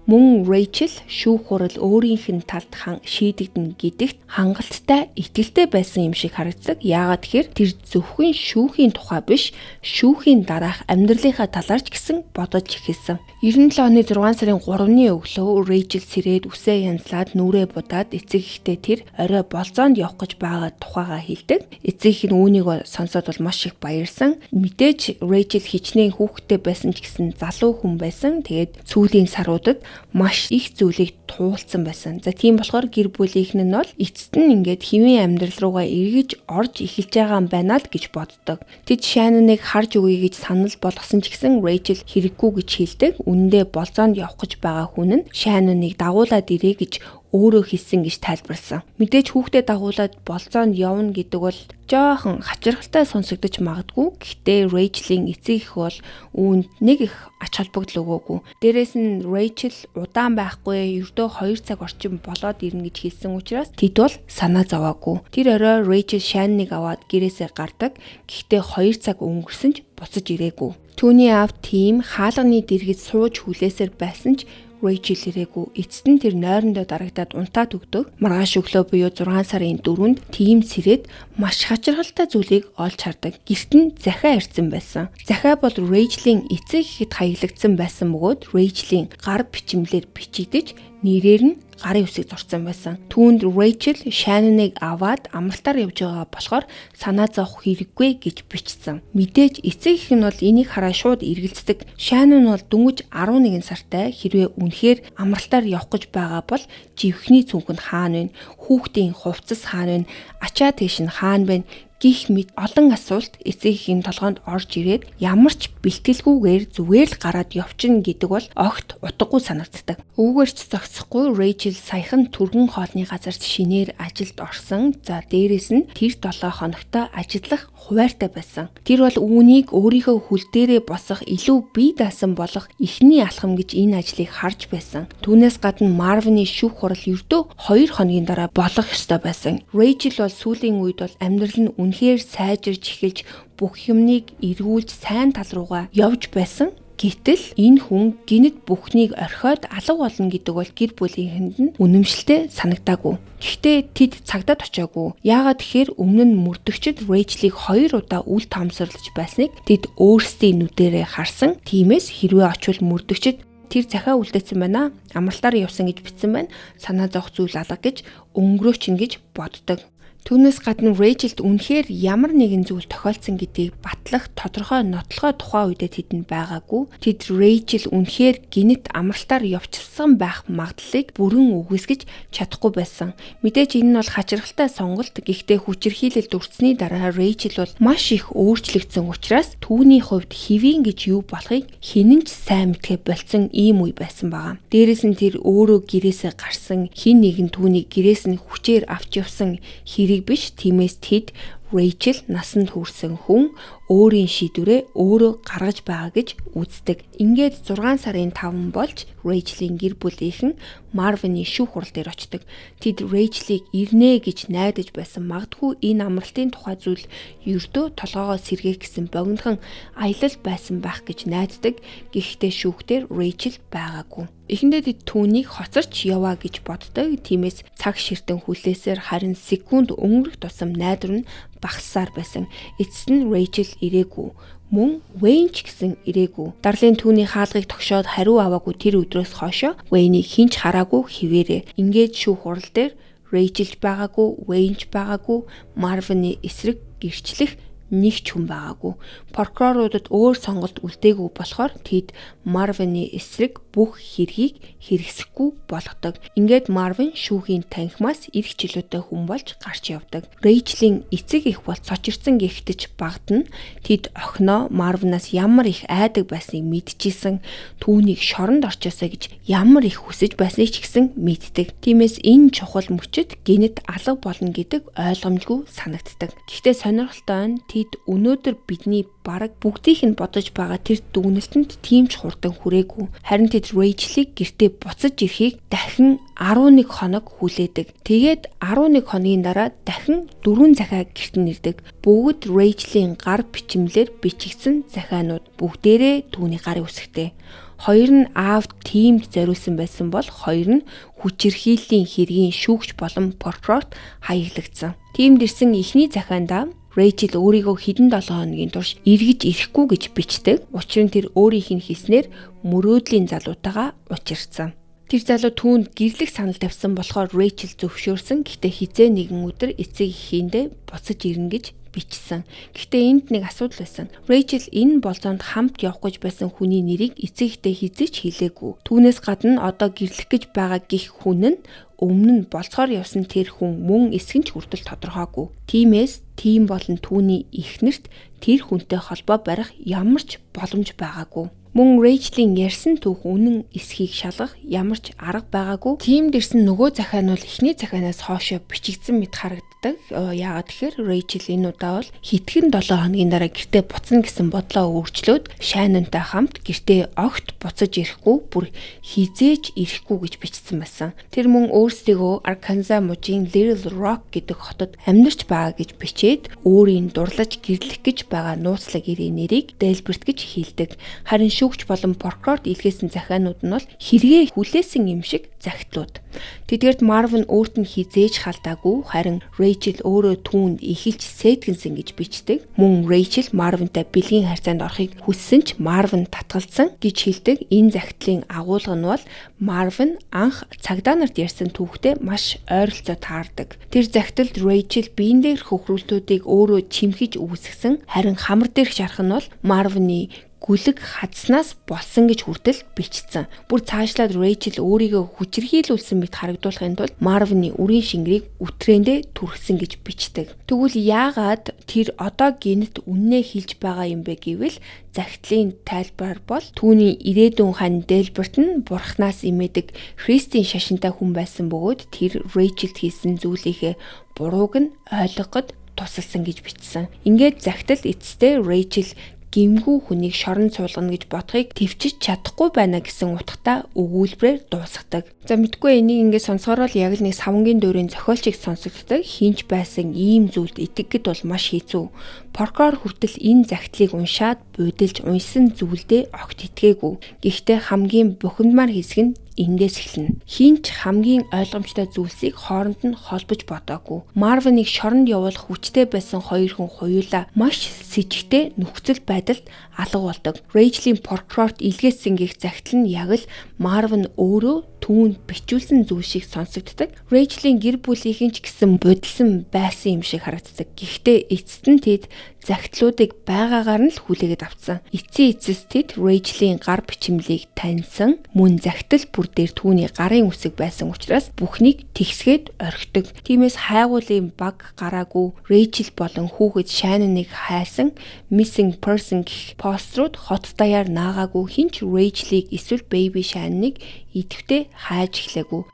Мөн Рэйчел шүүх хурал өөрийнх нь талд шийдэгдэнэ гэдэгт хангалттай итгэлтэй байсан юм шиг харагддаг. Яагаад гэхээр тэр зөвхөн шүүхийн тухай биш, шүүхийн дараах амьдралынхаа талаар ч гэсэн бодож эхэлсэн. 97 оны 6 сарын 3-ны өглөө Рэйчел сэрээд үсээ янзлаад нүрээ будаад эцэг эхтэй тэр орой болзоонд явах гэж байгаа тухайгаа хэлдэг. Эцэг эх нь үүнийг сонсоод бол маш их баярлсан. Мэдээж Рэйчел хичнээн хүүхэдтэй байсан ч гэсэн залуу хүн байсан. Тэгээд сүүлийн саруудад маш их зүйлийг туулсан байсан. За тийм болохоор гэр бүлийнх нь бол эцэст нь ингээд хэвийн амьдрал руугаа эргэж орж эхэлж байгаа юм байна л гэж боддог. Тэд Шаноныг харж өгье гэж санал болгосон ч гэсэн Рэйчел хэрэггүй гэж хэлдэг. Үнэндээ болзоонд явах гэж байгаа хүн нь Шаноныг дагуулад ирээ гэж өөрөө хэлсэн гэж тайлбарласан. Мэдээж хүүхдээ дагуулад болзоонд явна гэдэг бол жоохон хачирхалтай сонсогдож магадгүй. Гэхдээ Рэйчлийн эцэг эх бол үүнд нэг их ач холбогдол өгөөгүй. Дээрээс нь Рэйчел удаан байхгүй, ердөө 2 цаг орчим болоод ирнэ гэж хэлсэн учраас тэд бол санаа зовоогүй. Тэр орой Рэйчел Шанныг аваад гэрээсээ гардаг. Гэхдээ 2 цаг өнгөрсөн ч буцаж ирээгүй. Түүний аав тийм хаалганы дэргэд сууж хүлээсээр байсан ч Рэйчел ирээгүй. Эцэст нь тэр нойрондоо дарагдаад унтаад өгдөг. Маргааш өглөө буюу 6 сарын 4-нд тийм сэрээд маш хачирхалтай зүйлийг олж хардаг. Гэрт нь захиа ирсэн байсан. Захиа бол Рэйчлийн эцэг эхэд хаяглагдсан байсан бөгөөд Рэйчлийн гар бичмлээр бичигдэж нэрээр нь гарын үсэг зурсан байсан. Түүнд Рэйчел Шаноныг аваад амралтаар явж байгаа болохоор санаа зовох хэрэггүй гэж бичсэн. Мэдээж эцэг эх нь бол энийг хараа шууд эргэлздэг. Шанон бол дөнгөж 11 сартай, хэрвээ үнэхээр амралтаар явах гэж байгаа бол живхний цүнх нь хаана вэ? Хүүхдийн хувцас хаана вэ? Ачаа тийш нь хаана вэ? Гих мэт олон асуулт эцэг эхийн толгойнд орж ирээд ямар ч бэлтгэлгүйгээр зүгээр л гараад явчихна гэдэг бол огт утгагүй санагддаг. Үүгээр ч зогсохгүй Рэйчел саяхан түргэн хоолны газарт шинээр ажилд орсон. За дээрээс нь тэр 7 хоногтой ажиллах хуваартай байсан. Тэр бол үүнийг өөрийнхөө хөл дээрээ босох илүү бие даасан болох эхний алхам гэж энэ ажлыг харж байсан. Түүнээс гадна Марвины шүүх хурал ердөө 2 хоногийн дараа болох ёстой байсан. Рэйчел бол сүүлийн үед бол амьдрал нь үнэхээр сайжирч эхэлж бүх юмныг эргүүлж сайн тал руугаа явж байсан. Гэтэл энэ хүн гинэт бүхнийг орхиод алга болно гэдэг бол гэр бүлийнхэнд нь үнэмшилтэй санагдаагүй. Гэхдээ тэд цагдаад очиагүй. Яагаад гэхээр өмнө нь мөрдөгчд Рэйчлийг 2 удаа үл тоомсорлож байсныг тэд өөрсдийн нүдэрээ харсан. Тиймээс хэрвээ очивол мөрдөгчд тэр захиа үлдээсэн байна. Амралтаар явсан гэж бичсэн байна. Санаа зовх зүйл алга гэж өнгөрөөчин гэж боддог. Түүнээс гадна Рэйчелд үнэхээр ямар нэгэн зүйл тохиолдсон гэдгийг батлах тодорхой нотлохой тухайн үедээ тэдэнд байгаагүй. Тэд Рэйчел үнэхээр гинэт амралтаар явчихсан байх магадлалыг бүрэн үгүйсгэж чадахгүй байсан. Мэдээж энэ нь бол хачирхалтай сонголт. Гэхдээ хүчирхийлэлд өртсөний дараа Рэйчел бол маш их өөрчлөгдсөн учраас түүний хувьд хэвийн гэж юу болохыг хинэн ч сайн мэдхэ болцсон ийм үе байсан байгаа. Дээрээс нь тэр өөрөө гэрээсээ гарсан, хин нэгэн түүнийг гэрээс нь хүчээр авч явсан хэрэг биш. Тиймээс тэд Рэйчел насанд хүрсэн хүн өөрийн шийдвэрээ өөрөө гаргаж байгаа гэж үздэг. Ингээд 6 сарын 5 болж Рэйчелийн гэр бүлийнхэн Марвины шүүх хурал дээр очдог. Тэд Рэйчелийг ирнэ гэж найдаж байсан. Магадгүй энэ амралтын тухай зүйл ердөө толгоогоо сэргээх гэсэн богинохон аялал байсан байх гэж найддаг. Гэхдээ шүүхтэр Рэйчел байгаагүй. Эхэндээ тэд түүнийг хоцорч яваа гэж боддог. Тиймээс цаг ширтэн хүлээсээр харин секунд өнгөрөх тусам найдвар нь багассаар байсан. Эцэст нь Рэйчел ирээгүй. Мөн Вэйн ч гэсэн ирээгүй. Дарлын түүний хаалгыг тогшоод хариу аваагүй тэр өдрөөс хойшоо Вэйнийг хэн ч хараагүй хിവэрэ. Ингээд шүүх хурал дээр Рэйчелж байгаагүй, Вэйн ч байгаагүй, Марвины эсрэг гэрчлэх нэг ч хүн байгаагүй. Прокуроруудад өөр сонголт үлдээгүй болохоор тэд Марвины эсрэг бүх хэргийг хэрэгсэхгүй болгодог. Ингээд Марвин шүүхийн танхимаас эрх чөлөөтэй хүн болж гарч явдаг. Рэйчлийн эцэг эх бол цочирсан гихтэж багтана. Тэд охиноо Марвинаас ямар их айдаг байсныг мэдчихсэн. Түүнийг шоронд орчоосаа гэж ямар их хүсэж байсныг ч гэсэн мэддэг. Тиймээс энэ чухал мөчид гэнэт алга болно гэдэг ойлгомжгүй санагддаг. Гэхдээ сонирхолтой нь тэд өнөөдөр бидний бараг бүгдийнх нь бодож байгаа тэр дүгнэлтэнд тийм ч хурдан хүрээгүй. Харин тэд Рэйчлийг гэртээ буцаж ирэхийг дахин 11 хоног хүлээдэг. Тэгээд 11 хоногийн дараа дахин 4 захиа гэрт нь ирдэг. Бүгд Рэйчлийн гар бичмлэр бичигдсэн захианууд бүгдээрээ түүний гарын үсгтэй. Хоёр нь аав тиймд зориулсан байсан бол хоёр нь хүчирхийллийн хэргийн шүүгч болон прокурорт хаяглагдсан. Тиймд ирсэн эхний захиандаа Рэйчел өөрийгөө хэдэн 7 хоногийн турш эргэж ирэхгүй гэж бичдэг. Учир нь тэр өөрийнх нь хэлснээр мөрөөдлийн залуутайгаа учирсан. Тэр залуу түүнд гэрлэх санал тавьсан болохоор Рэйчел зөвшөөрсөн. Гэхдээ хизээ нэгэн өдөр эцэг эхийн буцаж ирнэ гэж бичсэн. Гэхдээ энд нэг асуудал байсан. Рэйчел энэ болзоонд хамт явах гэж байсан хүний нэрийг эцэг эхтэй хизээ ч хэлээгүй. Түүнээс гадна одоо гэрлэх гэж байгаа гих хүн нь өмнө нь болцохоор явсан тэр хүн мөн эсгэн ч хүртэл тодорхойгүй. Тиймээс тийм болон түүний эхнэрт тэр хүнтэй холбоо барих ямар ч боломж байгаагүй. Мөн Рэйчлийн ярьсан түүх үнэн эсхийг шалгах ямар ч арга байгаагүй. Тиймд ирсэн нөгөө захиа нь бол эхний захианаас хоошоо бичигдсэн мэт харагддаг. Яагаад тэгэхээр Рэйчел энэ удаа бол хэдхэн 7 хоногийн дараа гэртээ буцна гэсэн бодлоо өөрчлөөд Шанонтай хамт гэртээ огт буцаж ирэхгүй, бүр хизээж ирэхгүй гэж бичсэн байсан. Тэр мөн өөрсдийгөө Арканза мужийн Little Rock гэдэг хотод амьдарч байгаа гэж бичээд өөрийн дурлаж гэрлэх гэж байгаа нууцлаг гэрээ нэрийг Дэлберт гэж хэлдэг. Харин шүүгч болон прокурорт илгээсэн захианууд нь бол хэрэгээ хүлээсэн юм шиг захидлууд. Тэдгээрт Марвин өөрт нь хизээж халдаагүй, харин Рэйчел өөрөө түүнд эхэлж сэтгэнсэн гэж бичдэг. Мөн Рэйчел Марвинтай бэлгийн харьцаанд орохыг хүссэн ч Марвин татгалзсан гэж хэлдэг. Энэ захидлын агуулга нь бол Марвин анх цагдаа нарт ярьсан түүхтэй маш ойролцоо таардаг. Тэр захидалд Рэйчел биен дээрх хөхрүүлтүүдийг өөрөө чимхэж үүсгэсэн, харин хамар дээрх шарх нь бол Марвины гүлэг хадснаас болсон гэж хүртэл бичсэн. Бүр цаашлаад Рэйчел өөрийгөө хүчирхийлүүлсэн мэт харагдуулахын тулд Марвины үрийн шингэрийг үтрэндээ түрхсэн гэж бичдэг. Тэгвэл яагаад тэр одоо гинэт үннээ хэлж байгаа юм бэ гэвэл захидлын тайлбар бол түүний ирээдүйн хан Дэлберт нь бурхнаас имээдэг Христийн шашинтай хүн байсан бөгөөд тэр Рэйчелд хийсэн зүйлийнхээ бурууг нь ойлгоход тусалсан гэж бичсэн. Ингээд захидал эцэстээ Рэйчел гимгүү хүнийг шорон суулгана гэж бодохыг төвчж чадахгүй байна гэсэн утгатай өгүүлбэрээр дуусгадаг. За мэдгүй энийг ингээд сонсохоор л яг л нэг савнгийн дөрийн зохиолчийг сонсогддог. Хинч байсан ийм зүйлд итгэхэд бол маш хэцүү. Прокурор хүртэл энэ захидлыг уншаад будилж уншсан зүйлдээ огт итгээгүй. Гэхдээ хамгийн бухимдмаар хэсэг нь эндээс эхэлнэ. Хинч хамгийн ойлгомжтой зүйлсийг хооронд нь холбож бодоогүй. Марвиныг шоронд явуулах хүчтэй байсан хоёр хүн хоёулаа маш сэжигтэй нөхцөл байдалд алга болдог. Рэйчлийн прокурорт илгээсэн гэх захидал нь яг л Марвин өөрөө түүнд бичүүлсэн зүйл шиг сонсогддог. Рэйчлийн гэр бүлийнхэн ч гэсэн будилсан байсан юм шиг харагддаг. Гэхдээ эцэст нь тэд захидлуудыг байгаагаар нь л хүлээгээд авцсан. Эцсийн эцэс тэд Рэйчлийн гар бичмлийг таньсан, мөн захидал бүр дээр түүний гарын үсэг байсан учраас бүхнийг тэгсгээд орхидог. Тиймээс хайгуулын баг гараагүй Рэйчел болон хүүхэд Шанноныг хайсан missing person гэх пострууд хот даяар наагаагүй, хэн ч Рэйчлийг эсвэл Baby Шанноныг идэвхтэй хайж эхлээгүй.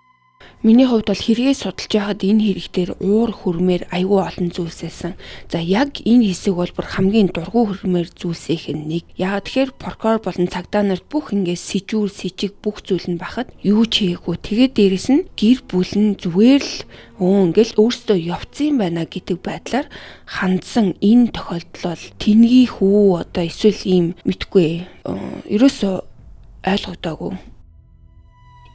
Миний хувьд бол хэрэгээ судалж байхад энэ хэрэг дээр уур хүрмээр айгүй олон зүйлс байсан. За, яг энэ хэсэг бол бүр хамгийн дургүй хүрмээр зүйлсийнх нь нэг. Яг тэгэхээр прокурор болон цагдаа нарт бүх ингээд сэжүүр, сэжиг бүх зүйл нь бахад юу ч хийгээгүй. Тэгээд дээрэс нь гэр бүл нь зүгээр л ингээл өөрсдөө явцсан юм байна гэдэг байдлаар хандсан энэ тохиолдол бол тэнгийг үү, одоо эсвэл ийм мэдгүй, ерөөсөө ойлгогдоогүй.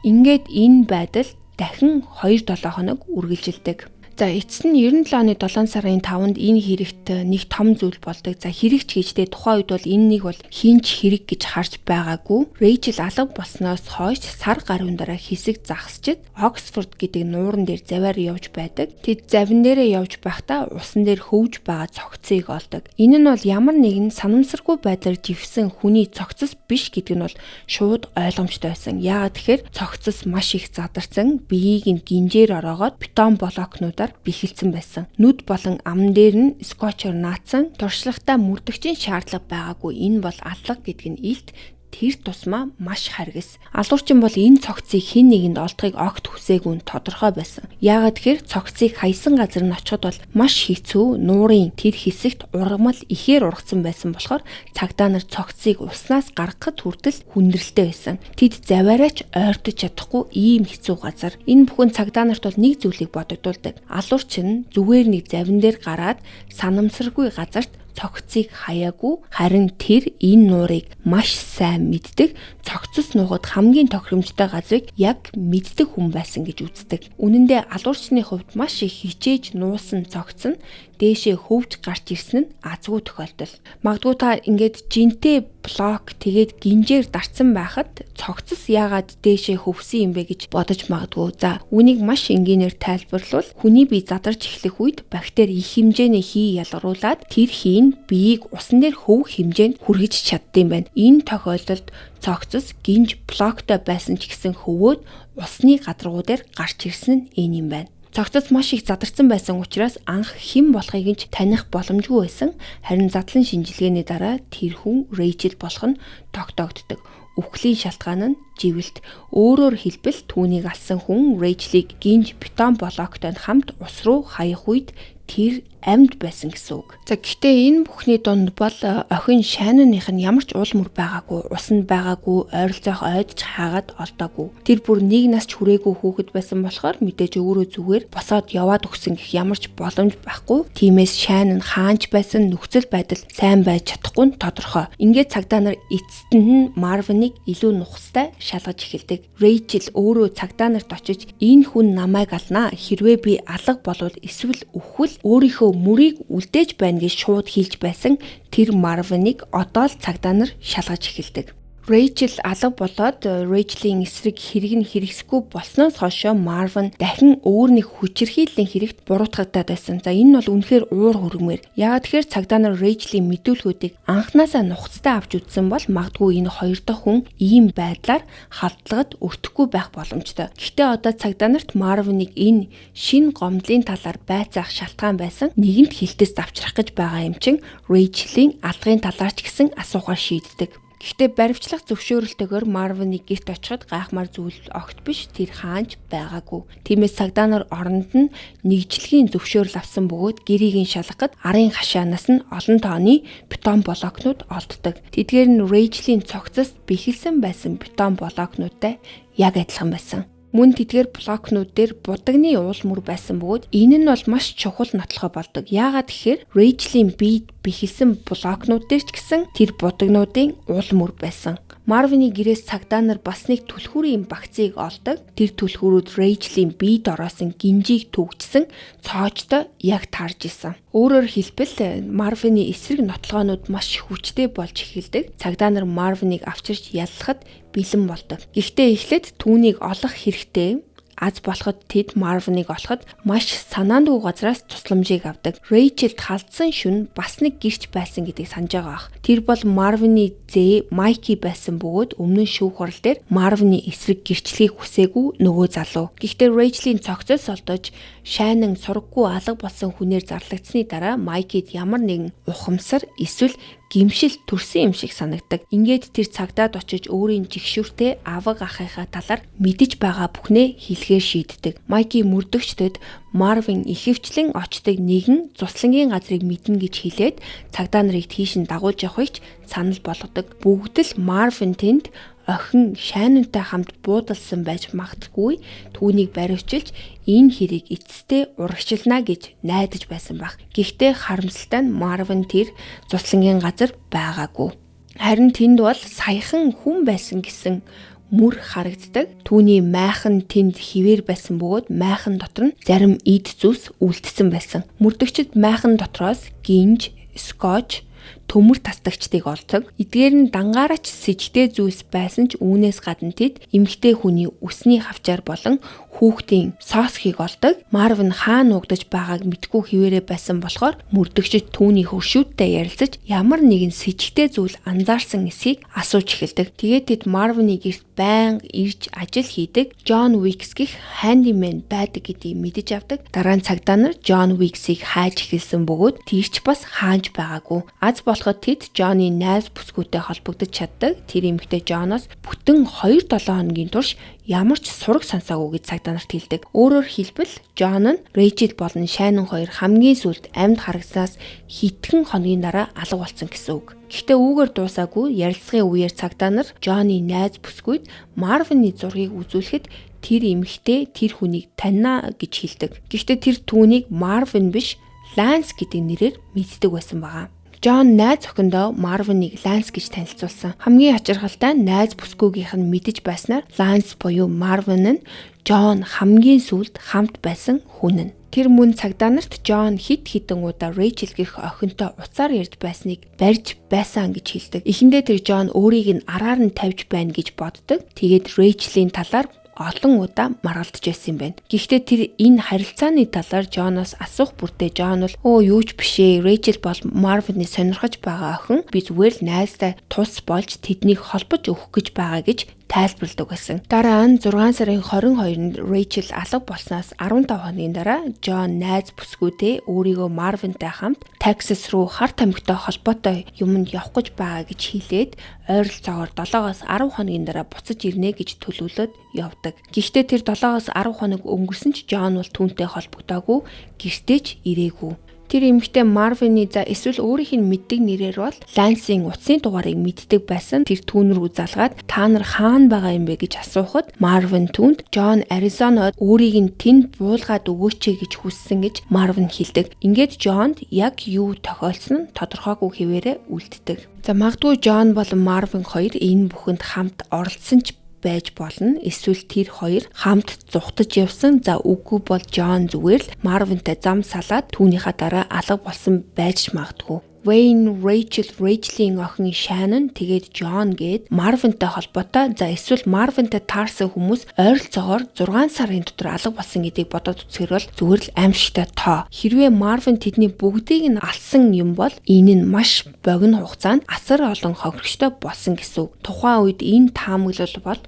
Ингээд энэ байдал дахин 2-7 хоног үргэлжилдэг. За, эцэст нь 97 оны 7 сарын 5-нд энэ хэрэгт нэг том зүйл болдог. За, хэрэг ч гэжтэй тухайн үед бол энэ нэг бол хэн ч хэрэг гэж харж байгаагүй. Рэйчел алга болсноос хойш сар гаруйн дараа хэсэг загасчид Оксфорд гэдэг нууран дээр завиар явж байдаг. Тэд завин дээрээ явж байхдаа усан дээр хөвж байгаа цогцыг олдог. Энэ нь бол ямар нэгэн санамсаргүй байдлаар живсэн хүний цогцос биш гэдэг нь бол шууд ойлгомжтой байсан. Яагаад тэгэхээр цогцос маш их задарсан, биеийг нь гинжээр ороогоод бетон блокнуудаар бэхэлсэн байсан. Нүд болон аман дээр нь скотчоор наацсан, туршлагатай мөрдөгчийн шаардлага байгаагүй. Энэ бол алга гэдэг нь илт, тэр тусмаа маш харгас. Алуурчин бол энэ цогцыг хэн нэгэнд олдохыг огт хүсээгүй нь тодорхой байсан. Яагаад тэгэхээр цогцыг хаясан газар нь очиход бол маш хэцүү, нуурын тэр хэсэгт ургамал ихээр ургацсан байсан болохоор цагдаа нар цогцыг уснаас гаргахад хүртэл хүндрэлтэй байсан. Тэд завиараач ойртож чадахгүй ийм хэцүү газар. Энэ бүхэн цагдаа нарт бол нэг зүйлийг бодогдуулдаг. Алуурчин зүгээр нэг завин дээр гараад санамсаргүй газарт цогцыг хаяагүй, харин тэр энэ нуурыг маш сайн мэддэг, цогцос нуухад хамгийн тохиромжтой газрыг яг мэддэг хүн байсан гэж үздэг. Үнэн дээр алуурчны хувьд маш их хичээж нуусан цогц нь дээшээ хөвж гарч ирсэн нь азгүй тохиолдол. Магадгүй та ингээд жинтэй блок тэгээд гинжээр дарцсан байхад цогцос яагаад дээшээ хөвсөн юм бэ гэж бодож магадгүй. За, үүнийг маш энгийнээр тайлбарлавал хүний бие задарч эхлэх үед бактери их хэмжээний хий ялгаруулад тэр хий нь биеийг усан дээр хөвөх хэмжээнд хүргэж чаддсан байна. Энэ тохиолдолд цогцос гинж блоктой байсан ч гэсэн хөвөөд усны гадаргуу дээр гарч ирсэн нь энэ юм байна. Цогцос маш их задарсан байсан учраас анх хэн болохыг нь ч таних боломжгүй байсан. Харин задлан шинжилгээний дараа тэр хүн Рэйчел болох нь тогтоогддог. Үхлийн шалтгаан нь живэлт. Өөрөөр хэлбэл түүнийг алсан хүн Рэйчлийг гинж бетон блоктой хамт ус руу хаях үед тэр амьд байсан гэсэн үг. За, гэхдээ энэ бүхний дунд бол охин Шаноных нь ямар ч уул мөр байгаагүй, ус нь байгаагүй, ойролцоох ойдч хаагаад олдоогүй. Тэр бүр нэг нас ч хүрээгүй хүүхэд байсан болохоор мэдээж өөрөө зүгээр босоод яваад өгсөн гэх ямар ч боломж байхгүй. Тиймээс Шанон хаанч байсан нөхцөл байдал сайн байж чадахгүй нь тодорхой. Ингээд цагдаа нар эцэст нь Марвиныг илүү нухацтай шалгаж эхэлдэг. Рэйчел өөрөө цагдаа нарт очиж энэ хүн намайг алнаа. Хэрвээ би алга болвол эсвэл үхвэл өөрийнхөө мөрийг үлдээж байна гэж шууд хэлж байсан тэр Марвиныг одоо л цагдаа нар шалгаж эхэлдэг. Рэйчел алга болоод Рэйчлийн эсрэг хэрэг нь хэрэгсэхгүй болсноос хойшоо Марвин дахин өөр нэг хүчирхийллийн хэрэгт буруутгагдаад байсан. За, энэ нь бол үнэхээр уур хүргэмээр. Яагаад тэгэхээр цагдаа нар Рэйчлийн мэдүүлгүүдийг анханасаа нухацтай авч үзсэн бол магадгүй энэ хоёр дахь хүн ийм байдлаар халдлагад өртөхгүй байх боломжтой. Гэхдээ одоо цагдаа нарт Марвиныг энэ шинэ гомдлын талаар байцаах шалтгаан байсан. Нэгэнт хилтэс давчрах гэж байгаа юм чин Рэйчлийн алгын талаар ч гэсэн асуухаар шийддэг. Гэхдээ баривчлах зөвшөөрөлтөөр Марвины гэрт очиход гайхмаар зүйл огт биш, тэр хаанч байгаагүй. Тиймээс цагдаа нар оронд нь нэгжлэгийн зөвшөөрөл авсан бөгөөд гэрийг нь шалгахад арын хашаанаас нь олон тооны бетон блокнууд олддог. Тэдгээр нь Рэйчлийн цогцост бэхэлсэн байсан бетон блокнуудтай яг адилхан байсан. Мөн тэдгээр блокнууд дээр будагны уул мөр байсан бөгөөд энэ нь бол маш чухал нотлохоо болдог. Яагаад гэхээр Рэйчлийн биед бэхэлсэн блокнууд дээр ч гэсэн тэр будагнуудын уул мөр байсан. Марвины гэрээс цагдаа нар бас нэг түлхүүрийн багцыг олдог. Тэр түлхүүрүүд Рэйчлийн биед ороосон гинжийг түгжсэн цоожтой яг таарж исэн. Өөрөөр хэлбэл Марвины эсрэг нотлогоонууд маш хүчтэй болж эхэлдэг. Цагдаа нар Марвиныг авчирч яллахад бэлэн болдог. Гэхдээ эхлээд түүнийг олох хэрэгтэй. Аз болоход тэд Марвиныг олоход маш санаандгүй газраас тусламжийг авдаг. Рэйчелд халдсан шүн бас нэг гэрч байсан гэдгийг санаж байгаа ах. Тэр бол Марвины зээ Майки байсан бөгөөд өмнө нь шүүх хурал дээр Марвины эсрэг гэрчлэгийг хүсээгүй нөгөө залуу. Гэхдээ Рэйчлийн цогцолс олдож шайнан сургаггүй алга болсон хүнээр зарлагдсны дараа Майкид ямар нэгэн ухамсар эсвэл гимшил төрсөн юм шиг санагдаг. Ингээд тэр цагдаад очиж өөрийн жигшүүртэй аваг ахынхаа талаар мэдэж байгаа бүхнээ хэлэхээр шийддэг. Майки мөрдөгчдөд Марвин ихэвчлэн очдог нэгэн зуслангийн газрыг мэднэ гэж хэлээд цагдаа нарыг тийш нь дагуулж явахыг ч санал болгодог. Бүгд л Марвин тэнд охин Шайнантай хамт буудалсан байж магадгүй түүнийг баривчилж энэ хэрийг эцэстээ урагшилна гэж найдаж байсан байх. Гэхдээ харамсалтай нь Марвин тэр зуслангийн газар байгаагүй. Харин тэнд бол саяхан хүн байсан гэсэн мөр харагддаг. Түүний майхан тэнд хിവэр байсан бөгөөд майхан дотор нь зарим эд зүйлс үлдсэн байсан. Мөрдөгчд майхан дотроос гинж, скотч, төмөр тасдагчдыг олдог. Эдгээр нь дангаараач сэжигтэй зүйлс байсан ч үүнээс гадна тэд эмэгтэй хүний үсний хавчаар болон хүүхдийн соосхийг олдог. Марвин хаана нуугдаж байгааг мэдгүй хിവэрэ байсан болохоор мөрдөгчд түүний хөршүүдтэй ярилцаж ямар нэгэн сэжигтэй зүйл анзаарсан эсхийг асууж эхэлдэг. Тэгээд тэд Марвины гэрт байнга ирж ажил хийдэг Джон Уикс гэх хандимен байдаг гэдгийг мэдэж авдаг. Дараа нь цагдаа нар Джон Уиксийг хайж эхэлсэн бөгөөд тэр ч бас хаанч байгаагүй. Аз болоход тэд Джонны найз бүсгүйтэй холбогдож чаддаг. Тэр эмэгтэй Джоноос бүтэн 2-7 хоногийн турш ямар ч сураг сонсоогүй гэж цагдаа нарт хэлдэг. Өөрөөр хэлбэл Джон нь Рэйчел болон Шайнан хоёр хамгийн сүүлд амьд харагснаас хэдхэн хоногийн дараа алга болсон гэсэн үг. Гэхдээ үүгээр дуусаагүй ярилцлагын үеэр цагдаа нар Джонны найз бүсгүйд Марвины зургийг үзүүлэхэд тэр эмэгтэй тэр хүнийг таньна гэж хэлдэг. Гэхдээ тэр түүнийг Марвин биш Ланс гэдэг нэрээр мэддэг байсан байгаа. Джон найз охиндоо Марвиныг Ланс гэж танилцуулсан. Хамгийн ачиргалтай нь найз бүсгүйгийнх нь мэдэж байснаар Ланс буюу Марвин нь Джон хамгийн сүүлд хамт байсан хүн нь. Тэр мөн цагдаа нарт Джон хэд хэдэн удаа Рэйчел гэх охинтой уцаар ярьж байсныг барьж байсан гэж хэлдэг. Эхэндээ тэр Джон өөрийг нь араар нь тавьж байна гэж боддог. Тэгээд Рэйчелийн талаар олон удаа маргалдаж байсан юм байна. Гэхдээ тэр энэ харилцааны талаар Жоноос асуух бүртээ Жон бол "Өө юу ч биш ээ. Рэйчел бол Марвины сонирхож байгаа охин. Би зүгээр л найзтай тус болж тэднийг холбож өгөх гэж байгаа" гэж тайлбарладаг байсан. Дараа нь 6 сарын 22-нд Рэйчел алга болсноос 15 хоногийн дараа Джон найз бүсгүйдээ өөрийгөө Марвинтай хамт Texas руу хар тамхитай холбоотой юмд явах гэж байгаа гэж хэлээд ойролцоогоор 7-оос 10 хоногийн дараа буцаж ирнэ гэж төлөвлөд явдаг. Гэхдээ тэр 7-оос 10 хоног өнгөрсөн ч Джон бол түүнтэй холбогдоогүй, гэртээ ч ирээгүй. Тэр эмэгтэй Марвины за эсвэл өөрийнх нь мэддэг нэрээр бол Лансын утасны дугаарыг мэддэг байсан. Тэр түүн рүү залгаад та нар хаана байгаа юм бэ гэж асуухад Марвин түүнд Джон Аризонод өөрийг нь тэнд буулгаад өгөөч гэж хүссэн гэж Марвин хэлдэг. Ингээд Джонд яг юу тохиолдсон нь тодорхойгүй хэвээрээ үлддэг. За магадгүй Джон болон Марвин хоёр энэ бүхэнд хамт оролцсон ч байж болно. Эсвэл тэр хоёр хамт зугтаж явсан. За үгүй бол Джон зүгээр л Марвинтай зам салаад түүнийхээ дараа алга болсон байж магадгүй. Wayne, Rachel, Rachel-ийн охин Shannon тэгээд John гээд Marvin-тай холбоотой за эсвэл Marvin-тай таарсан хүмүүс ойролцоогоор 6 сарын дотор алга болсон гэдгийг бодоод үзэхээр бол зүгээр л аимшигтай тоо. Хэрвээ Marvin тэдний бүгдийг нь алсан юм бол энэ нь маш богино хугацаанд асар олон хохирогчтой болсон гэсэн үг. Тухайн үед энэ таамаглал бол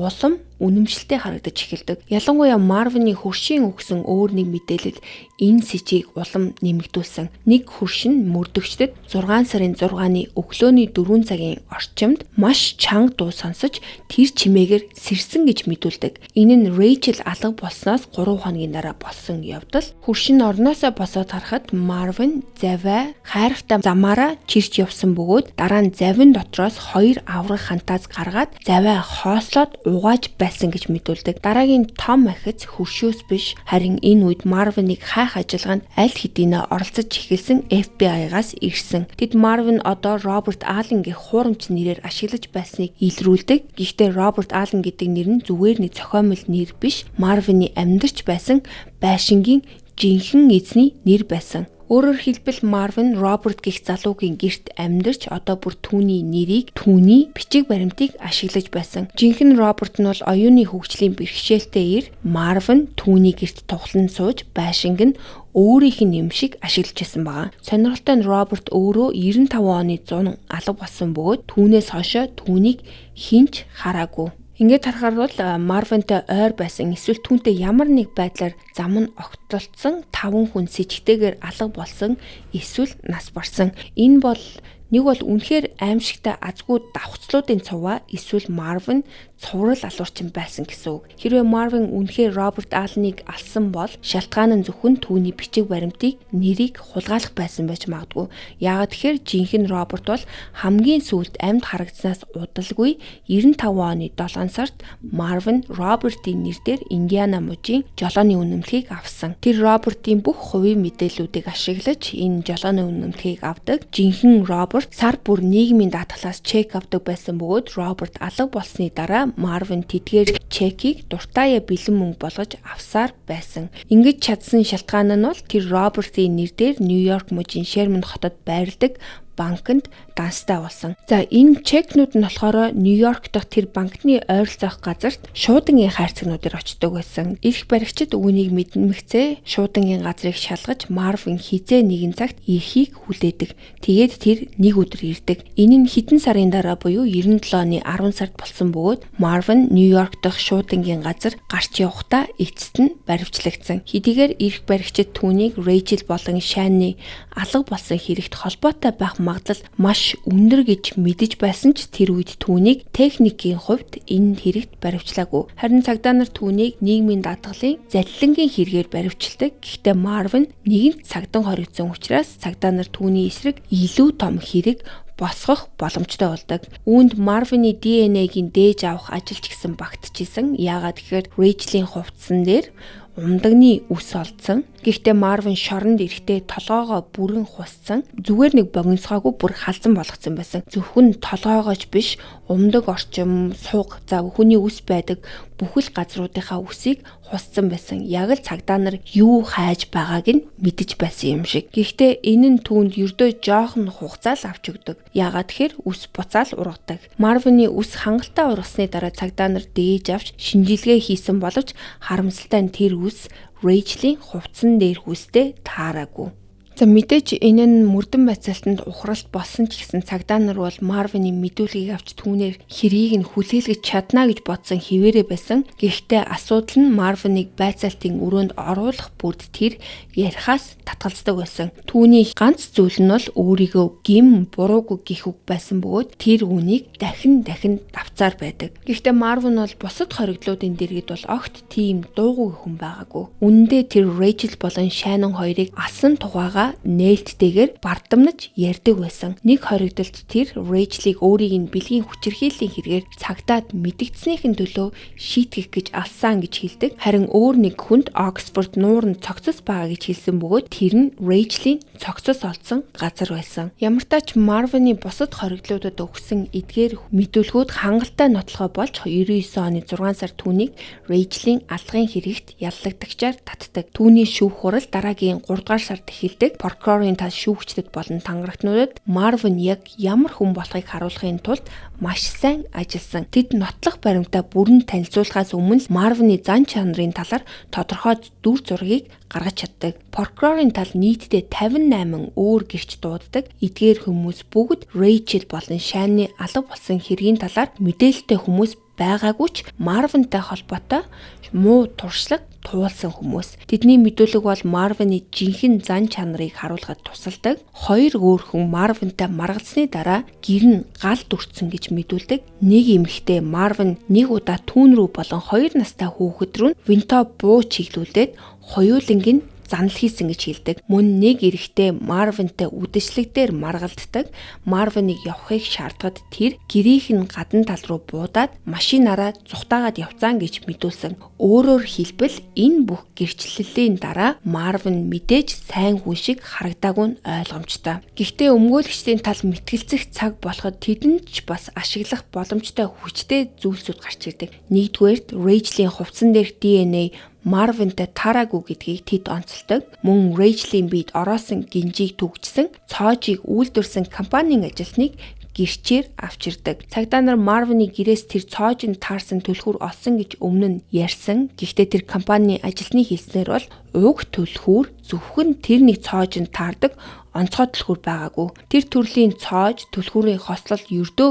улам үнэмшилтэй харагдаж эхэлдэг. Ялангуяа Марвины хөршийн өгсөн өөр нэг мэдээлэл энэ сэжийг улам нэмэгдүүлсэн. Нэг хөрш нь мөрдөгчдөд 6 сарын 6-ны өглөөний 4 цагийн орчимд маш чанга дуу сонсож тэр чимээгээр сэрсэн гэж мэдүүлдэг. Энэ нь Рэйчел алга болсноос 3 хоногийн дараа болсон явдал. Хөрш нь орноосоо босоод харахад Марвин завай хайртай замаараа чирч явсан бөгөөд дараа нь завин дотроос 2 авраг хантаз гаргаад завай хоослоод угааж байсан гэж мэдүүлдэг. Дараагийн том ахиц хөршөөс биш, харин энэ үед Марвиныг хайх ажиллагаанд аль хэдийнэ оролцож эхэлсэн FBI-гаас ирсэн. Тэд Марвин одоо Роберт Аллен гэх хуурамч нэрээр ашиглаж байсныг илрүүлдэг. Гэхдээ Роберт Аллен гэдэг нэр нь зүгээр нэг зохиомл нэр биш, Марвины амьдарч байсан байшингийн жинхэнэ эзний нэр байсан. Өөрөөр хэлбэл Марвин Роберт гэх залуугийн гэрт амьдарч одоо бүр түүний нэрийг, түүний бичиг баримтыг ашиглаж байсан. Жинхэнэ Роберт нь бол оюуны хөгжлийн бэрхшээлтэй эр. Марвин түүний гэрт тухлан сууж байшинг нь өөрийнх нь юм шиг ашиглаж байсан байгаа. Сонирхолтой нь Роберт өөрөө 95 оны 100 алга болсон бөгөөд түүнээс хойшоо түүнийг хэн ч хараагүй. Ингээд харахаар бол Марвинтай ойр байсан эсвэл түүнтэй ямар нэг байдлаар зам нь огтлолцсон 5 хүн сэжигтэйгээр алга болсон эсвэл нас барсан. Энэ бол нэг бол үнэхээр аимшигтай азгүй давхцлуудын цуваа эсвэл Марвин цуврал алуурчин байсан гэсэн үг. Хэрвээ Марвин үнэхээр Роберт Алленыг алсан бол шалтгаан нь зөвхөн түүний бичиг баримтыг, нэрийг хулгайлах байсан байж магадгүй. Яагаад тэгэхээр жинхэнэ Роберт бол хамгийн сүүлд амьд харагдсанаас удалгүй 95 оны 7 сард Марвин Робертийн нэр дээр Индиана мужийн жолооны үнэмлэхийг авсан. Тэр Робертийн бүх хувийн мэдээллүүдийг ашиглаж энэ жолооны үнэмлэхийг авдаг. Жинхэнэ Роберт сар бүр нийгмийн даатгалаас чек авдаг байсан бөгөөд Роберт алга болсны дараа Марвин тэдгээр чекийг дуртайя бэлэн мөнгө болгож авсаар байсан. Ингэж чадсан шалтгаан нь бол тэр Робертийн нэр дээр Нью-Йорк мужийн Шерман хотод байрладаг банкнд данстай болсон. За энэ чекнүүд нь болохоор Нью-Йорк дахь тэр банкны ойролцоох газарт шуудангийн хайрцагнуудаар очдог байсан. Эрх баригчид үүнийг мэдмэгцээ шуудангийн газрыг шалгаж Марвин хизээ нэгэн цагт ирэхийг хүлээдэг. Тэгээд тэр нэг өдөр ирдэг. Энэ нь хэдэн сарын дараа буюу 97 оны 10 сард болсон бөгөөд Марвин Нью-Йорк дахь шуудангийн газар гарч явахдаа эцэст нь баривчлагдсан. Хэдийгээр эрх баригчид түүнийг Рэйчел болон Шайны алга болсон хэрэгт холбоотой байх магадлал маш өндөр гэж мэдэж байсан ч тэр үед түүнийг техникийн хувьд энэ хэрэгт баривчлаагүй. Харин цагдаа нар түүнийг нийгмийн даатгалын залилангийн хэрэгээр баривчилдаг. Гэхдээ Марвин нэгэнт цагдан хоригдсон учраас цагдаа нар түүний эсрэг илүү том хэрэг босгох боломжтой болдог. Үүнд Марвины DNA-гийн дээж авах ажил ч гэсэн багтчихсан. Яагаад гэхээр Рэйчлийн хувцсан дээр умдагны үс олдсон. Гэхдээ Марвин шоронд ирэхдээ толгоогоо бүрэн хусцсан. Зүгээр нэг богиносгоогүй бүр халзан болгоцсон байсан. Зөвхөн толгоогооч биш, умдаг орчим, суг, за хүний үс байдаг бүхэл газруудынхаа үсийг хусцсан байсан. Яг л цагдаа нар юу хайж байгааг нь мэдэж байсан юм шиг. Гэхдээ энэ нь түүнд ердөө жоохон хугацаа л авч өгдөг. Яагаад тэгэхээр үс буцаал ургадаг. Марвины үс хангалттай ургасны дараа цагдаа нар дээж авч шинжилгээ хийсэн боловч харамсалтай нь тэр үс Рэйчлийн хувцсан дээр хүстэй таараагүй. За мэдээж энэ нь мөрдөн байцаалтанд ухралт болсон ч гэсэн цагдаа нар бол Марвины мэдүүлгийг авч түүнээр хэрийг нь хүлээлгэж чадна гэж бодсон хിവэрэ байсан. Гэхдээ асуудал нь Марвиныг байцаалтын өрөөнд оруулах бүрд тэр ярихаас татгалздаг байсан. Түүний ганц зүйл нь бол өөрийгөө гим буруугүй гих үг байсан бөгөөд тэр үүнийг дахин дахин давцаар байдаг. Гэхдээ Марвин бол бусад хоригдлуудын дэргэд бол огт тийм дуугүй хүн байгаагүй. Үнэндээ тэр Рэйчел болон Шанон хоёрыг алсан тугаагаа нээлттэйгээр бардамнаж ярьдаг байсан. Нэг хоригдолд тэр Рэйчлийг өөрийг нь бэлгийн хүчирхийллийн хэрэгээр цагдаад мэдэгдснийхэн төлөө шийтгэх гэж алсан гэж хэлдэг. Харин өөр нэг хүнд Оксфорд нууранд цогцос байгаа гэж хэлсэн бөгөөд тэр нь Рэйчлийн цогцос олдсон газар байсан. Ямар ч Марвины бусад хоригдлуудад өгсөн эдгээр мэдүүлгүүд хангалттай нотлохоо болж 99 оны 6 сар түүнийг Рэйчлийн алгын хэрэгт яллагдагчаар татдаг. Түүний шүүх хурал дараагийн 3 дугаар сард эхэлдэг. Прокурорын тал шүүгчдэд болон тангарагтнуудад Марвин яг ямар хүн болохыг харуулахын тулд маш сайн ажилласан. Тэд нотлох баримтаа бүрэн танилцуулахаас өмнө Марвины зан чанарын талаар тодорхой дүр зургийг гаргаж чаддаг. Прокурорын тал нийтдээ 58 өөр гэрч дууддаг. Эдгээр хүмүүс бүгд Рэйчел болон Шайны алга болсон хэргийн талаар мэдээлэлтэй хүмүүс байгаагүй ч Марвинтай холбоотой муу туршлага туулсан хүмүүс. Тэдний мэдүүлэг бол Марвины жинхэнэ зан чанарыг харуулхад тусалдаг. Хоёр өөр хүн Марвинтай маргалзсны дараа гэр нь галд өртсөн гэж мэдүүлдэг. Нэг эмэгтэй Марвин нэг удаа түүн рүү болон 2 настай хүүхэд рүү винто буу чиглүүлээд хоёуланг нь занал хийсэн гэж хэлдэг. Мөн нэг эрэгтэй Марвинтай үдэшлэг дээр маргалддаг. Марвиныг явахыг шаардахад тэр гэрийнх нь гадна тал руу буудаад машинаараа зугтаагаад явцсан гэж мэдүүлсэн. Өөрөөр хэлбэл энэ бүх гэрчлэлийн дараа Марвин мэдээж сайн хүн шиг харагдаагүй нь ойлгомжтой. Гэхдээ өмгөөлөгчдийн тал мэтгэлцэх цаг болоход тэдэнд ч бас ашиглах боломжтой хүчтэй зүйлсүүд гарч ирдэг. Нэгдүгээрт Рэйчлийн хувцсан дээрх DNA Марвинтай таараагүй гэдгийг тэд онцолдог. Мөн Рэйчлийн биед ороосон гинжийг түгжсэн, цоожийг үйлдвэрсэн компанийн ажилтныг гэрчээр авч ирдэг. Цагдаа нар Марвины гэрээс тэр цоожинд таарсан түлхүүр олсон гэж өмнө нь ярьсан. Гэхдээ тэр компанийн ажилтны хэлснээр бол уг түлхүүр зөвхөн тэр нэг цоожинд таардаг онцгой түлхүүр байгаагүй. Тэр төрлийн цоож түлхүүрийн хослол ердөө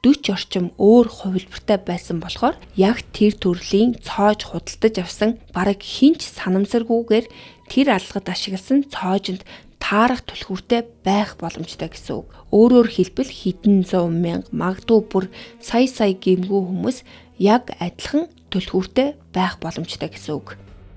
40 орчим өөр хувилбартай байсан болохоор яг тэр төрлийн цоож худалдаж авсан бараг хэн ч санамсаргүйгээр тэр алгад ашигласан цоожинд таарах түлхүүртэй байх боломжтой гэсэн үг. Өөрөөр хэлбэл хэдэн зуун мянга магадгүй бүр сая сая гэмгүй хүмүүс яг адилхан түлхүүртэй байх боломжтой гэсэн үг.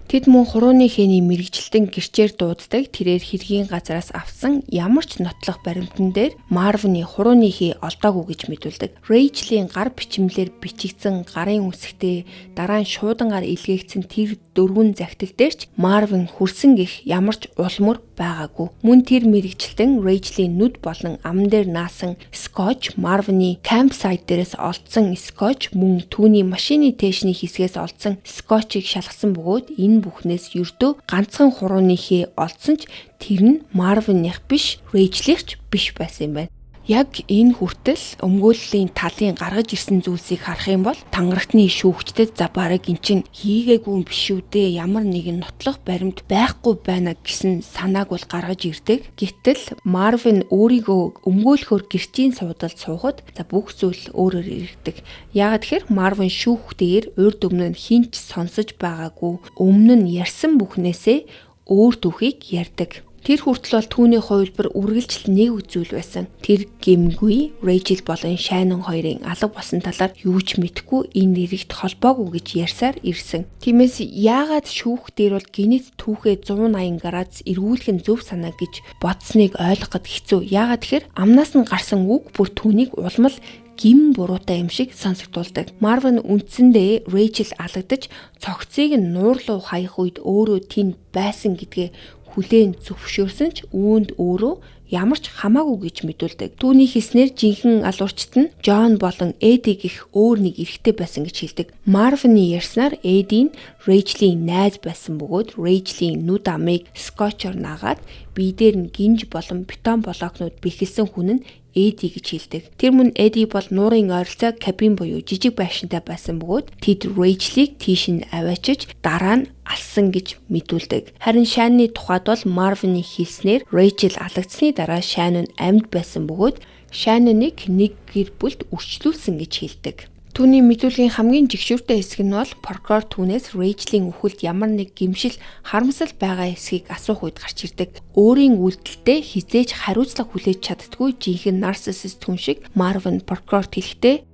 Тэд мөн хурууны хээний мэргэжилтэн гэрчээр дууддаг. Тэрээр хэргийн газараас авсан ямар ч нотлох баримтан дээр Марвины хурууны хээ олдоогүй гэж мэдүүлдэг. Рэйчлийн гар бичмлээр бичигдсэн гарын үсгтээ дараа нь шуудангаар илгээгдсэн тэр дөрвөн захидал дээр ч Марвин хүрсэн гэх ямар ч улмөр байгаагүй. Мөн тэр мэргэжилтэн Рэйчлийн нүд болон аман дээр наасан скотч, Марвины campsite дээрээс олдсон скотч, мөн түүний машины тээшний хэсгээс олдсон скотчийг шалгасан бөгөөд энэ бүхнээс ердөө ганцхан хурууны хээ олдсон ч тэр нь Марвиных биш, Рэйчлих ч биш байсан юм байна. Яг энэ хүртэл өмгөөллийн талын гаргаж ирсэн зүйлсийг харах юм бол тангарагтны шүүгчдэд за бараг эн чинь хийгээгүй юм биш үү дээ, ямар нэгэн нотлох баримт байхгүй байна гэсэн санааг бол гаргаж ирдэг. Гэтэл Марвин өөрийгөө өмгөөлөхөөр гэрчийн суудалд суухад за бүх зүйл өөрөөр ирдэг. Яагаад тэгэхээр Марвин шүүхтээр урд өмнө нь хэн ч сонсож байгаагүй, өмнө нь ярьсан бүхнээсээ өөр түүхийг ярьдаг. Тэр хүртэл бол түүний хувилбар үргэлжил нэг зүйл байсан. Тэр гэмгүй Рэйчел болон Шанон хоёрын алга болсон талаар юу ч мэдэхгүй, энэ нэрэгт холбоогүй гэж ярьсаар ирсэн. Тиймээс яагаад шүүх дээр бол гинэт түүхээ 180 градус эргүүлэх нь зөв санаа гэж бодсныг ойлгоход хэцүү. Яагаад тэгэхээр амнаас нь гарсан үг бүр түүнийг улмал гим буруутай юм шиг сонсогдуулдаг. Марвин үндсэндээ Рэйчел алагдаж цогцыг нь нуурлуу хаях үед өөрөө тэнд байсан гэдгээ хүлээн зөвшөөрсөн ч үүнд өөрөө ямар ч хамаагүй гэж мэдүүлдэг. Түүний хэлснээр жинхэнэ алуурчид нь Джон болон Эди гэх өөр нэг эрэгтэй байсан гэж хэлдэг. Марвины ярьснаар Эди нь Рэйчлийн найз байсан бөгөөд Рэйчлийн нүд амыг скотчоор наагаад бие дээр нь гинж болон бетон блокнууд бэхэлсэн хүн нь Эди гэж хэлдэг. Тэр мөн Эди бол нуурын ойролцоо кабин буюу жижиг байшинтай байсан бөгөөд тэд Рэйчлийг тийш нь аваачиж дараа нь алсан гэж мэдүүлдэг. Харин Шанны тухайд бол Марвины хэлснээр Рэйчел алагдсаны дараа Шанн амьд байсан бөгөөд Шанныг нэг гэр бүлд үрчлүүлсэн гэж хэлдэг. Түүний мэдүүлгийн хамгийн жигшүүртэй хэсэг нь бол прокурор түүнээс Рэйчлийн үхэлд ямар нэг гэмшил, харамсал байгаа эсхийг асуух үед гарч ирдэг. Өөрийн үйлдэлдээ хизээж хариуцлага хүлээж чаддаггүй жинхэнэ нарциссист хүн шиг Марвин прокурорт хэлэхдээ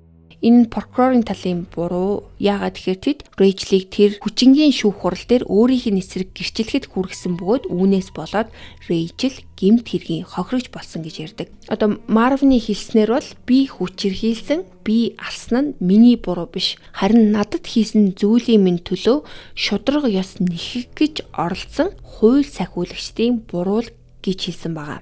энэ нь прокурорын талын буруу. Яагаад тэгэхээр тэд Рэйчлийг тэр хүчингийн шүүх хурал дээр өөрийнх нь эсрэг гэрчлэхэд хүргэсэн бөгөөд үүнээс болоод Рэйчел гэмт хэргийн хохирогч болсон гэж ярьдаг. Одоо Марвины хэлснээр бол би хүчирхийлсэн, би алсан нь миний буруу биш. Харин надад хийсэн зүйлийн минь төлөө шударга ёс нэхэх гэж оролцсон хууль сахиулагчдын буруу л гэж хэлсэн байгаа.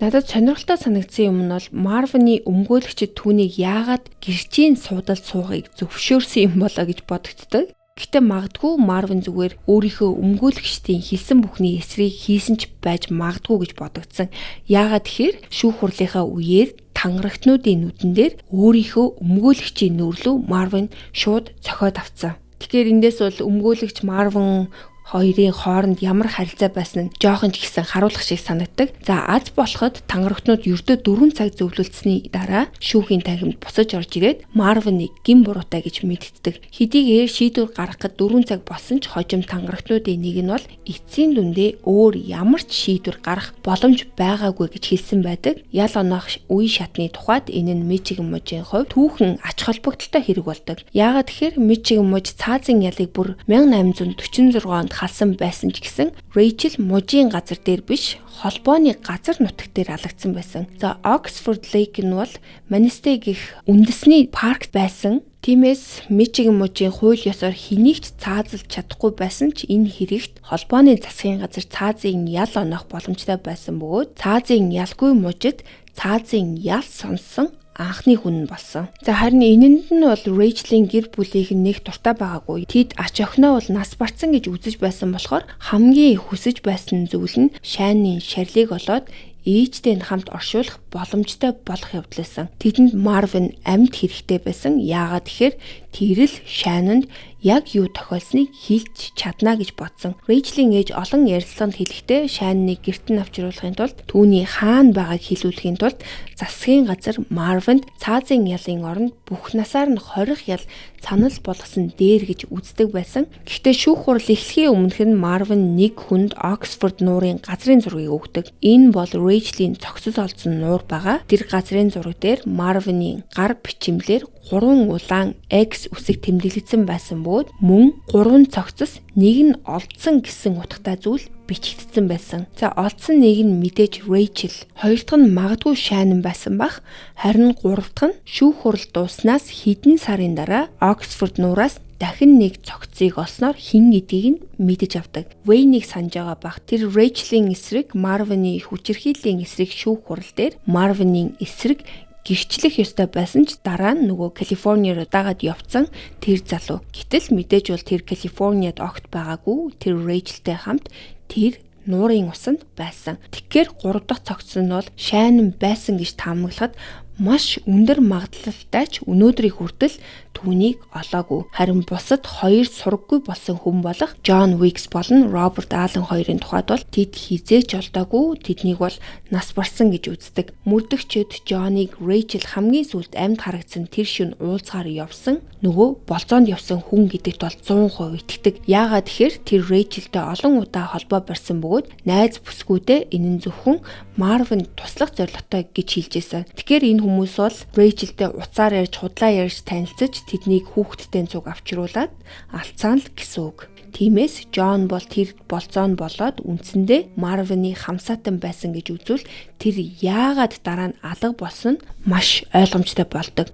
Надад сонирхолтой санагдсан юм нь бол Марвины өмгөөлөгчид түүнийг яагаад гэрчийн суудалд суухыг зөвшөөрсөн юм болоо гэж бодогддог. Гэхдээ магадгүй Марвин зүгээр өөрийнхөө өмгөөлөгчдийн хэлсэн бүхний эсрэг хийсэн ч байж магадгүй гэж бодогдсон. Яагаад тэгэхээр шүүх хурлынхаа үеэр тангарагтнуудын нүдэн дээр өөрийнхөө өмгөөлөгчийн нүүр лүү Марвин шууд цохиод авцсан. Тэгэхээр эндээс бол өмгөөлөгч Марвин хоёрын хооронд ямар харилцаа байсан нь жоохон ч гэсэн харуулах шиг санагддаг. За аз болоход тангарагтнууд ердөө 4 цаг зөвлөлдсөний дараа шүүхийн танхимд буцаж орж ирээд Марвиныг гин буруутай гэж мэдтдэг. Хэдийгээр шийдвэр гаргахад 4 цаг болсон ч хожим тангарагтнуудын нэг нь бол эцсийн дүндээ өөр ямар ч шийдвэр гаргах боломж байгаагүй гэж хэлсэн байдаг. Ял оноох үе шатны тухайд энэ нь Мичиган мужийн хувьд түүхэн ач холбогдолтой хэрэг болдог. Яагаад тэгэхээр Мичиган муж цаазын ялыг бүр 1846 онд халсан байсан ч гэсэн Рэйчел мужийн газар дээр биш, холбооны газар нутаг дээр алагдсан байсан. За, Oxford Lake нь бол Manistee гэх үндэсний паркт байсан. Тиймээс Мичиган мужийн хууль ёсоор хэнийг ч цаазалж чадахгүй байсан ч энэ хэрэгт холбооны засгийн газар цаазын ял оноох боломжтой байсан бөгөөд цаазын ялгүй мужид цаазын ял сонссон анхны хүн нь болсон. За, харин энэнд нь бол Рэйчлийн гэр бүлийнх нь нэг дуртай байгаагүй. Тэд ач охиноо бол нас барцсан гэж үзэж байсан болохоор хамгийн хүсэж байсан зүйл нь Шайнны шарлыг олоод ээжтэй нь хамт оршуулах боломжтой болох явдал байсан. Тэдэнд Марвин амьд хэрэгтэй байсан. Яагаад гэхээр тэр л Шайнанд яг юу тохиолсныг хэлж чадна гэж бодсон. Рэйчлийн ээж олон ярилцлаганд хэлэхдээ Шайныг гэрт нь авчруулахын тулд, түүний хаана байгааг хэлүүлэхийн тулд засгийн газар Марвинд цаазын ялын оронд бүх насаар нь хорих ял санал болгосон дээр гэж үздэг байсан. Гэхдээ шүүх хурал эхлэхийн өмнөх нь Марвин нэг хүнд Оксфорд нуурын газрын зургийг өгдөг. Энэ бол Рэйчлийн цогцос олдсон нуур байгаа. Тэр газрын зураг дээр Марвины гар бичимлэр 3 улаан X үсэг тэмдэглэгдсэн байсан бөгөөд мөн 3 цогцос нэг нь олдсон гэсэн утгатай зүйл бичигдсэн байсан. За, олдсон нэг нь мэдээж Рэйчел, хоёр дахь нь магадгүй Шайнан байсан бах. Харин гурав дахь нь шүүх хурал дууснаас хэдэн сарын дараа Оксфорд нуураас дахин нэг цогцыг олсноор хэн гэдгийг нь мэдэж авдаг. Вейнийг санаж байгаа бах. Тэр Рэйчлийн эсрэг, Марвины хүчирхийллийн эсрэг шүүх хурал дээр Марвины эсрэг гэрчлэх ёстой байсан ч дараа нь нөгөө Калифорни руу дагаад явцсан тэр залуу. Гэтэл мэдээж бол тэр Калифорниад огт байгаагүй. Тэр Рэйчелтэй хамт тэр нуурын усанд байсан. Тэгэхээр 3 дахь цогц нь бол Шайнан байсан гэж таамаглахад маш өндөр магадлалтай ч өнөөдрийг хүртэл түүнийг олоогүй. Харин бусад хоёр сураггүй болсон хүн болох Джон Уикс болон Роберт Аллен хоёрын тухайд бол тэд хэзээ ч олдоогүй. Тэднийг бол нас барсан гэж үздэг. Мөрдөгчид Джоныг Рэйчел хамгийн сүүлд амьд харагдсан тэр шөнө уулзахаар явсан нөгөө болзоонд явсан хүн гэдэгт бол 100% итгэдэг. Яагаад тэгэхээр тэр Рэйчелтэй олон удаа холбоо барьсан бөгөөд найз бүсгүйдээ энэ нь зөвхөн Марвин туслах зорилготой гэж хэлж байсан. Тэгэхээр энэ хүмүүс бол Рэйчелтэй уцаар ярьж, худлаа ярьж танилцаж тэднийг хүүхэдтэй цуг авчруулад алдсан л гэсэн үг. Тиймээс Джон бол тэр болзоон болоод үндсэндээ Марвины хамсаатан байсан гэж үзвэл тэр яагаад дараа нь алга болсон нь маш ойлгомжтой болдог.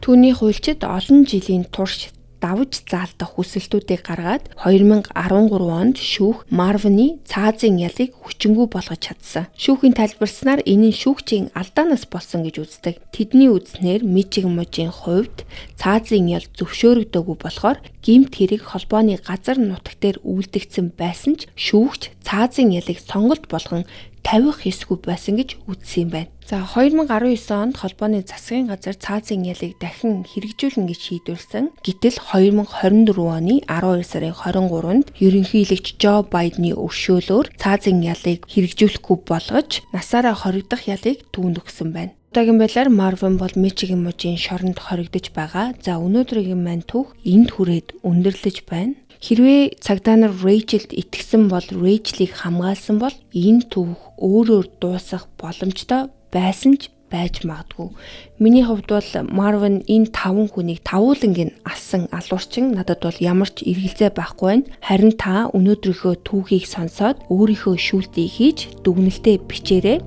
Түүний хуульчид олон жилийн турш давж заалдах хүсэлтүүдийг гаргаад 2013 онд шүүх Марвины цаазын ялыг хүчингү болгож чадсан. Шүүхийн тайлбарснаар энэ нь шүүгчийн алдаанаас болсон гэж үздэг. Тэдний үзснээр Мичиган мужийн хувьд цаазын ял зөвшөөрөгдөөгүй болохоор гэмт хэрэг холбооны газар нутаг дээр үйлдэгдсэн байсан ч шүүгч цаазын ялыг сонголт болгон тавих ёсгүй байсан гэж үзсэн юм байна. За, 2019 онд холбооны засгийн газар цаазын ялыг дахин хэрэгжүүлнэ гэж шийдвэрлэсэн. Гэтэл 2024 оны 12 сарын 23-нд ерөнхийлөгч Жо Байдны өршөөлөөр цаазын ялыг хэрэгжүүлэхгүй болгож насаараа хоригдох ялыг түүнд өгсөн байна. Одоогийн байдлаар Марвин бол Мичиган мужийн шоронд хоригдож байгаа. За, өнөөдрийн маань түүх энд хүрээд өндөрлөж байна. Хэрвээ цагдаа нар Рэйчелд итгэсэн бол, Рэйчлийг хамгаалсан бол энэ түүх өөрөөр дуусах боломжтой байсан ч байж магадгүй. Миний хувьд бол Марвин энэ таван хүнийг тавууланг нь алсан алуурчин надад бол ямар ч эргэлзээ байхгүй байна. Харин та өнөөдрийнхөө түүхийг сонсоод өөрийнхөө шүүлтийг хийж дүгнэлтээ бичээрэй.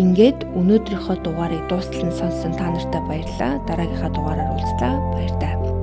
Ингээд өнөөдрийнхөө дугаарыг дуустал нь сонссон та нартай баярлалаа. Дараагийнхаа дугаараар уулзлаа. Баяртай.